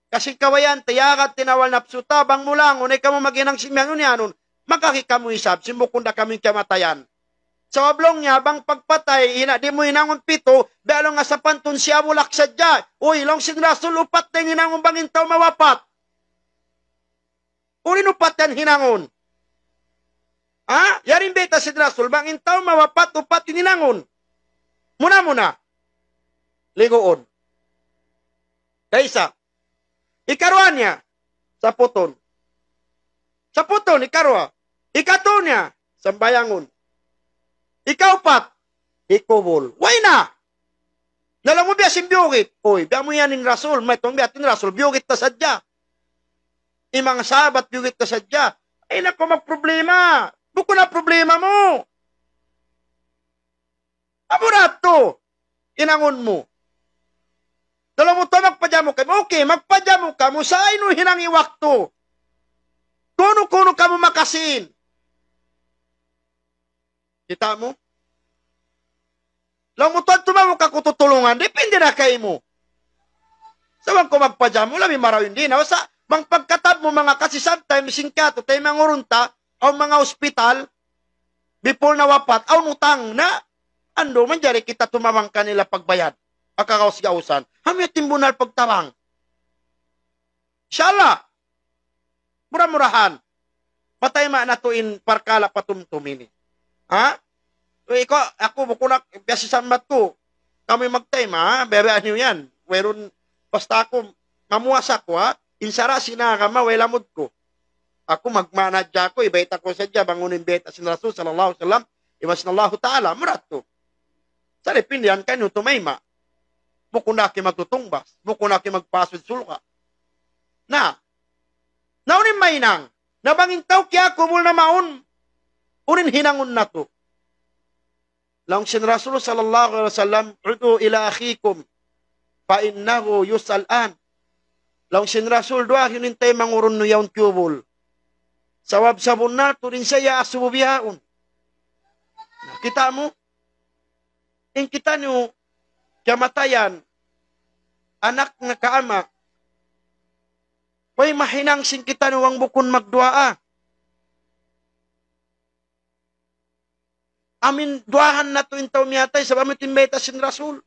Kasi kawayan, tiyagad tinawal napsu ta, bang mu langun, ay kamu maghinang sin miyanun-yanun. Magkaki kamu isab, sin bukun da kamu in kiyamatayan. Sabab laung niya, bang pagpatay, ina, di' mu hinangun pitu, biya' laung nga sapantun siya bulak sadja. Uy, laung sin Rasul, upat na in hinangun bang in tau mawapat. Unu in upat yan hinangun? Ha? Yari in bayta' sin Rasul, bang in tau mawapat, upat in hinangun. Muna-muna. Liguun. Kaisa. Ikaruwa niya. Saputun. Saputun, ikaruwa. Ikatu niya. Sambayangun. Ikaupat. Hikubul. Way na. Na laung mu biya' sin biyugit. Uy, biya' mu yan in Rasul. Mayta' biya' in Rasul. Biyugit ta sadja. In manga sahabat biyugit ta sadja. Ay, naku, magproblema. Bukun na problema mu. Amu ra tu. Hinangun mu. Na laung mu tu magpajamu kamu. Okay, magpajamu kamu. Sa' ayaw niyu hinangi waktu. Kunu-kunu kamu makasīn. Kita' mu? Laung mu tuwan, tumamu kaku' tutulungan, depende na kaymu. Sa' bang kaw magpajamu, labi marayaw in di' na. Sa' bang pagkatab mu manga kasi, sometimes sin katu', tay mangurun ta, awn manga hospital, before nawapat, awn utang na, andu' manjari kita tumabang kanila pagbayad. Akakaus-gausan. Amu yan in bunnal pagtabang. Insya Allah. Mura-murahan. Matayma' natu' in parkala' patumtum ini. Ha? So, ikaw, aku, bukun na, biya' sin sambat ku. Kamu in magtayma', ha? Bayaan niyu yan. Wayruun, basta aku, mamuas aku, ha? In sara' sin agama, way lamud ku. Aku, magmaana hadja aku, ibayta' ku sadja, bang unu in bayta' sin Rasul, sallallahu alayhi wasallam, iban sin Allahu Ta'ala, mura tu. Sa' depende yan kaniyu tumayma'. Bukun da aku magtutungbas. Bukun da aku magpasud surga'. Na. Na unu in mahinang. Na bang in tau kiyakubul na mawn. Unu in hinangun natu'. Laung sin Rasul sallallahu alayhi wasallam, "ادعوا إلى أخيكم فإنه يسأل الآن." Laung sin Rasul, duwaahi niyu in taymanghud niyu yaun kiyubul. Sabab sabunnal tuud in siya asubu bihaun. Na, kita' mu? In kitaniyu kiyamatayan, anak ngan ama', way mahinang sin kitaniyu bang bukun magduwaa. Amu in duwaahan natu' in tau miyatay, sabab amu in bayta' sin Rasul.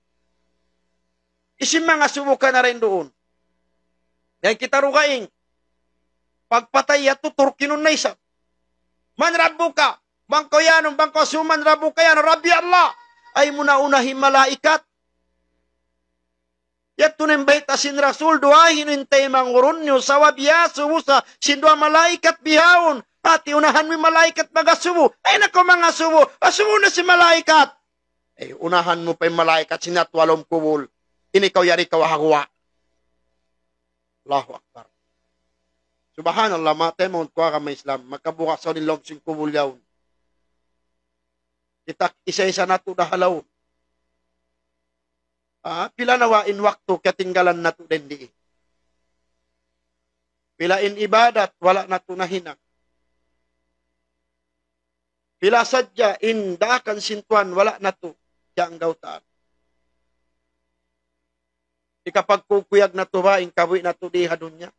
Hisiyu in mangasubu kaniya duun? Yan kita dugaing. Pagpatay yadtu turkinun na isab. "من ربك؟" Bang kaw iyanun, bang kaw asubu, "من ربك؟" Iyanun, "ربي الله." Ayaw mu na unahi in malaikat. Yadtu na in bayta' sin Rasul, duwaahi niyu in taymanghud niyu, sabab iyasubu sa sin duwa malaikat bihaun. Hati, unahan mu in malaikat magasubu. Ayaw na kaw mangasubu. Asubu na sin malaikat. Eh, unahan mu pa in malaikat sin yadtu ha lawm kubul. Ini kaw yari kaw ha guwa'. Allahu Akbar. Subhanallah, manga taymanghud ku ha agama Islam. Makabuka' sa in lawm sin kubul yaun. Kita' isa-isa natu' da ha lawm. Ah, pila na wa in waktu katinggalan natu' dayn di. Pila in ibadat, wala' natu' nahinang. Pila sadja in daakan sin Tuhan, wala' natu' kiyanggaw-taan. Hikapagkukuyag natu' ba in kabuhi' natu' di ha dunya?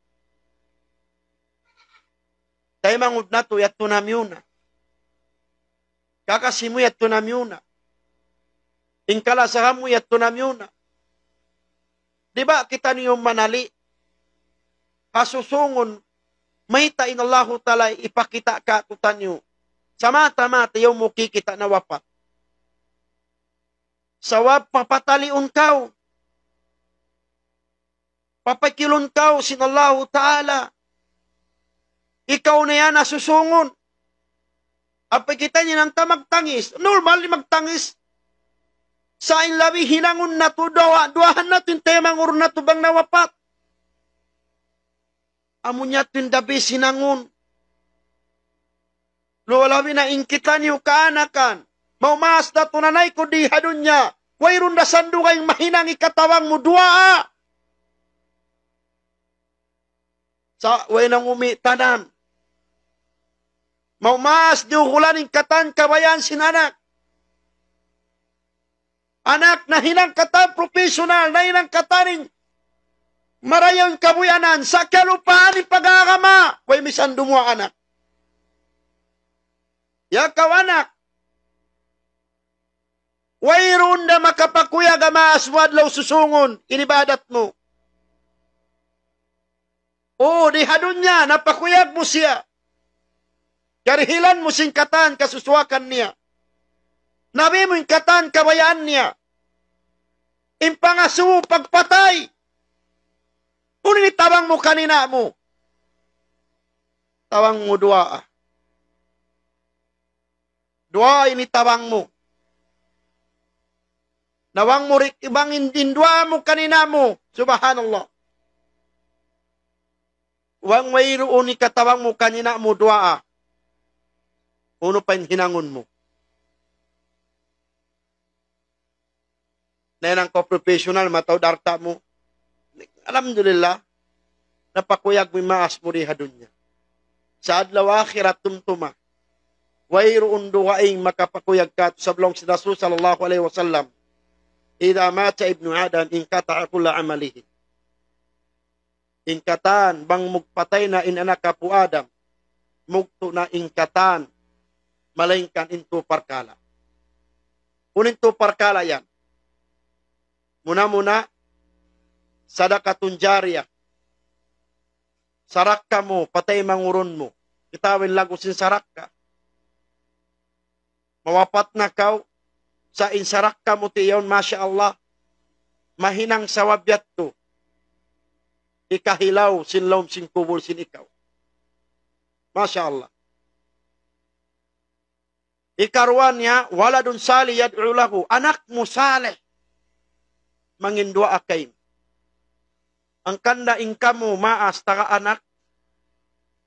Taymanghud natu' yadtu na miyuna. Kakasi mu yadtu na miyuna. In kalasahan mu yadtu na miyuna. Di' ba kitaniyu manali'? Ha susungun, mayta' in Allahu Ta'ala hipakita' kātu'niyu. Sa' mata-mata yaun mu kikita' na wapat. Sabab papataliun kaw. Papakilun kaw sin Allahu Ta'ala. Ikaw na yan asusungun. Apabila kita' in hinang ta magtangis, normal in magtangis. Sa' in labi hinangun natu', duwaa, duwaahan natu' in taymanghud natu' bang nawapat. Amu niya tuud in labi hinangun. Luwal labi na in kitaniyu kaanakan. Maumaas da tuud na naiku di ha dunya. Wayruun da sandugaing mahinang hikatabang mu duwaa. Sa' way nangumi' tanan. Maumaas diyuhulan in katan kabayaan sin anak. Anak nahinang katan professional, nahinang katan in marayaw in kabuhianan, sa' kalupahan in pag-agama, way misan dumuwaa anak. Ya kaw anak, wayruun da makapakuyag ha maas mu adlaw susungun, in ibadat mu. O, di ha dunya, napakuyag mu siya. Karihilan mu sin katan kasusuwakan niya. Nabi mu in katan kabayaan niya. In pangasubu pagpatay. Unu in hitabang mu kan ina' mu? Tabang mu duwaa. Duwaa in hitabang mu. Nawang mu rik-, bang in, in duwaa mu kan ina' mu. Subhanallah. Bang wayruun hikatabang mu kan ina' mu duwaa. Unu pa in hinangun mu? Nahinang kaw professional, mataud alta' mu. Alhamdulillah, napakuyag mu in maas mu di ha dunya. Sa' adlaw akhirat tumtuma. Wayruun dugaing makapakuyag katu', sabab laung sin Rasul sallallahu alayhi wasallam, إذا مات ابن آدم انقطع كل عمله. In katan, bang magpatay na in anak apu' Adam, magtu' na in katan, malaingkan in tū parkala'. Unu in tū parkala' yan? Muna-muna, sadaqatun jariyah. Sarakka mu, pa taymanghud mu. Kitaa in laggu' sin sarakka. Mawapat na kaw, sa' in sarakka mu ti yaun, masha Allah, mahinang sabab yadtu. Hikahilaw sin lawm sin kubul sin ikaw. Masha Allah. Hikaruwa niya, ولد صالح يدعو له. Anak mu salih. Manginduwaa kaymu. Hangkan da in kamu maas taga anak,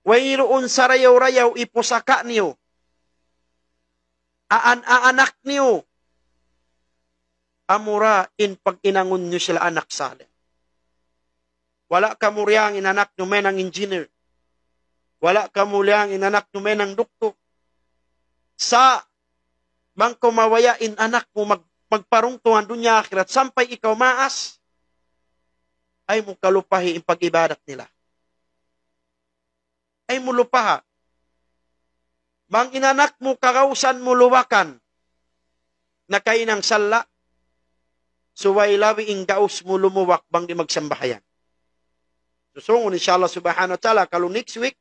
wayruun sarayaw-rayaw in pusaka' niyu. Aan-, aanak niyu. Amura in paghinangun niyu sila anak salih. Wala' kamu liyang in anak niyu mahinang engineer. Wala' kamu liyang in anak niyu mahinang doktor. Sa' bang kaw mabaya' in anak mu mag-, magparungtung ha dunya akhirat sampay ikaw maas, ayaw mu kalupahi in pag-ibadat nila. Ayaw mu lupaha. Bang in anak mu kagausan mu luwakan, nakahinang salla', subay labi in gaus mu lumubak bang di' magsambahayang. Susungun, insha Allah subhanahu wa ta'ala, kalu next week,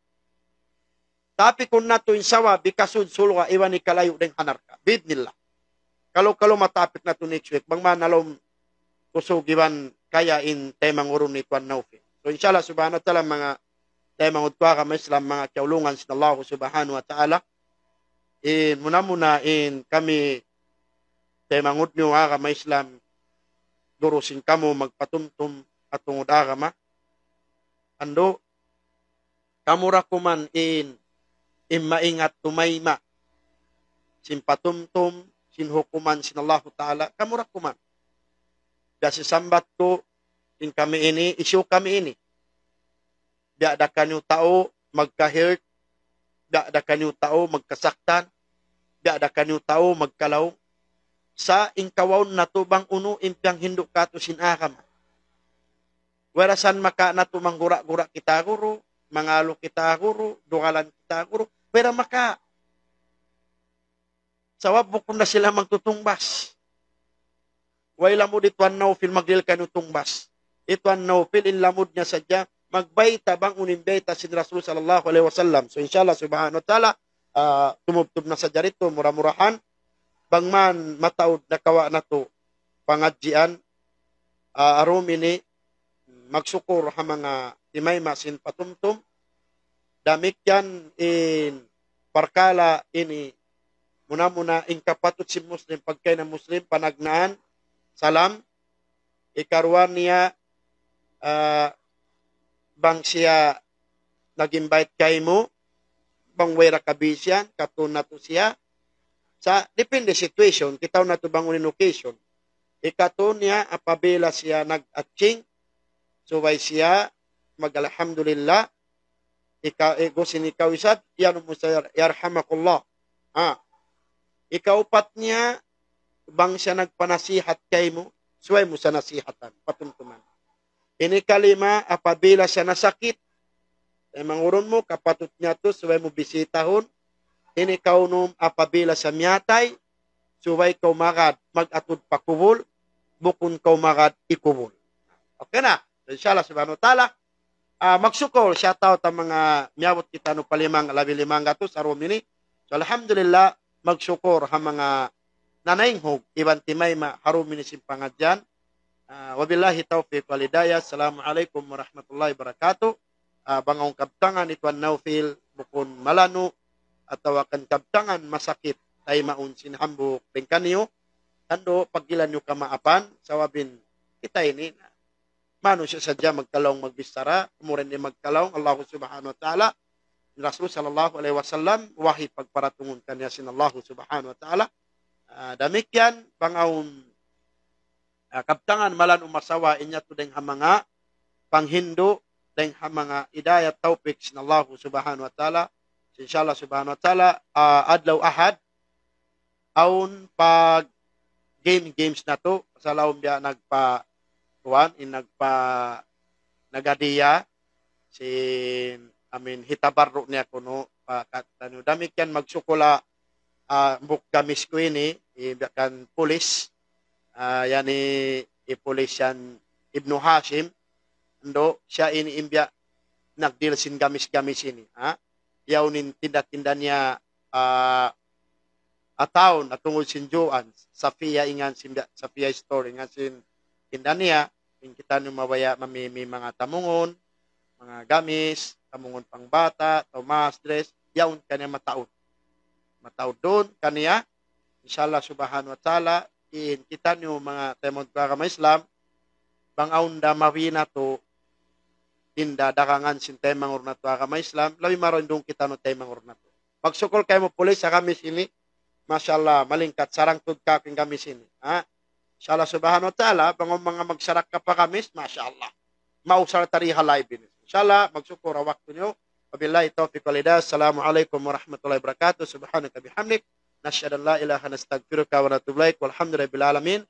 tapikun natu' in sabab hikasud surga' iban hikalayu' dayn ha narka'. Bi'idhnillah. Kalu-kalu matapik natu' next week, bang man ha lawm kusug iban kaya in taymanghud ni Tuan Naufil. So, insha Allah subhanahu wa ta'ala, manga taymanghud ku ha agama Islam, manga kiyaulungan sin Allah subhanahu wa ta'ala, in muna-muna in kami taymanghud niyu ha agama Islam, guru sin kamu magpatumtum ha tungud agama. Andu', kamu ra kuman in, in maingat tumayma' sin patumtum, sin hukuman sin Allahu Ta'ala, kamu ra kuman. Biya' sin sambat ku, in kami ini, hisiyu kami ini. Biya' da kaniyu tau magka-hurt, biya' da kaniyu tau magkasaktan, biya' da kaniyu tau magkalaung. Sa' in kawaun natu' bang unu in piyanghindu' katu' sin agama. Wala' san makawa' natu' manggura-gura kita guru, mangalu kita guru, dugalan kita guru. Wala' makawa'. Sabab bukun na sila magtutungbas. Way lamud hi Tuan Naufil magdihil kaniyu tungbas. Hi Tuan Naufil in lamud niya sadja magbayta' bang unu in bayta' sin Rasul sallallahu alayhi wasallam. So, insha Allah subhanahu wa ta'ala, ah, tumubtub na sadja didtu, mura-murahan bang man mataud nakawa' natu' pangadjian, ah, ha dum ini, magsukur ha manga timayma' sin patumtum. Damikkiyan in parkala' ini, muna-muna in kapatut sin Muslim, pagkahi na Muslim, panagnaan, salam, ikaruwa niya, ah, bang siya nag-invite kaymu, bang way ra kabisihan, katuun natu' siya. Sa' depende situation, kitaun natu' bang unu in occasion. Ikatu niya, apabila siya nag-aching, subay siya mag-alhamdulillah. Ika-, eh, gusin ikaw isab, yan mu sa yar-, yarhamakallah. Ha. Ikaupat niya, bang siya nagpanasihat kaymu, subay mu sa nasihatan, patumtuman. Ini kalima, apabila siya nasakit, eh, mangurun mu, kapatut niya tu, subay mu bisitahun. Ini kaunum, apabila siya miyatay, subay kaw magad mag-atud pa kubul, bukun kaw magad ikubul. Okay na? Inshallah subhanahu wa ta'ala, ah, magsukur, shout out ha manga miyabut kitaniyu pa limang, labi limang gatus ha dum ini. So, alhamdulillah, magsukur ha manga nanaynghug iban timayma' ha dum ini sin pangadjian. Ah, wabillahi tawfiq wal hidayah. Assalamu alaykum warahmatullahi wabarakatuh. Ah, bang awn kabtangan hi Tuan Naufil, bukun malanu', atawa kan kabtangan masakit, taymaun sin hambuuk dayn kaniyu, tantu pagdihilan niyu kamaapan, sabab in kita ini, manusiya' sadja magkalaung magbichara, amu ra in di' magkalaung, Allahu subhanahu wa ta'ala, Rasul sallallahu alayhi wasallam, wahi pagparatungun kaniya sin Allahu subhanahu wa ta'ala. Ah, damikkiyan, bang awn, ah, kabtangan malanu' masawa, in yadtu dayn ha manga panghindu', dayn ha manga hidayat tawfiq sin Allahu subhanahu wa ta'ala. Inshallah subhanahu wa ta'ala, ah, adlaw Ahad, awn pa game, games natu', pasal awn biya' nagpa-, kuwan, in nagpa-, naghadiya, sin, I mean, hitabarru' niya kunu', pa kataniyu. Damikkiyan magsukul ha, ah, hambuuk gamis ku ini, in biya' kan pulis, ah, yan hi, hi pulis yan Ibnu Hashim, ando, siya ini in biya' nagdihil sin gamis-gamis ini, ha? Yaun in tinda-tinda niya, ah, ataun, atungud sin juan, Safiya in ngan sin, Safiya Store in ngan sin tinda niya, in kitaniyu mabaya' mami-, mami manga tamungun, manga gamis, tamungun pangbata', tau mass dress, yaun kaniya mataud. Mataud duun kaniya, inshallah subhanahu wa ta'ala, in kitaniyu manga taymanghud ku agama Islam, bang awn da mabina tu, tinda dagangan sin taymanghud natu' agama Islam, labi marayaw in duun kitaniyu taymanghud natu'. Magsukul kaymu pulis ha gamis ini. Masha Allah, malingkat, sarang tuud kaku' in gamis ini. Ha? Inshallah subhanahu wa ta'ala, bang awn manga magsarakka pa gamis, masha Allah. Mausal ta di ha live ini. Inshallah, magsukul ha waktu niyu. Wabillahi tawfiq wal hidayah. Assalamu alaykum warahmatullahi wabarakatuh. Subhanaka bihamdik. Nashhadu an la ilaha illa anta nastaghfiruka wa natubu ilayk. Walhamdulillahi rabbil alamin.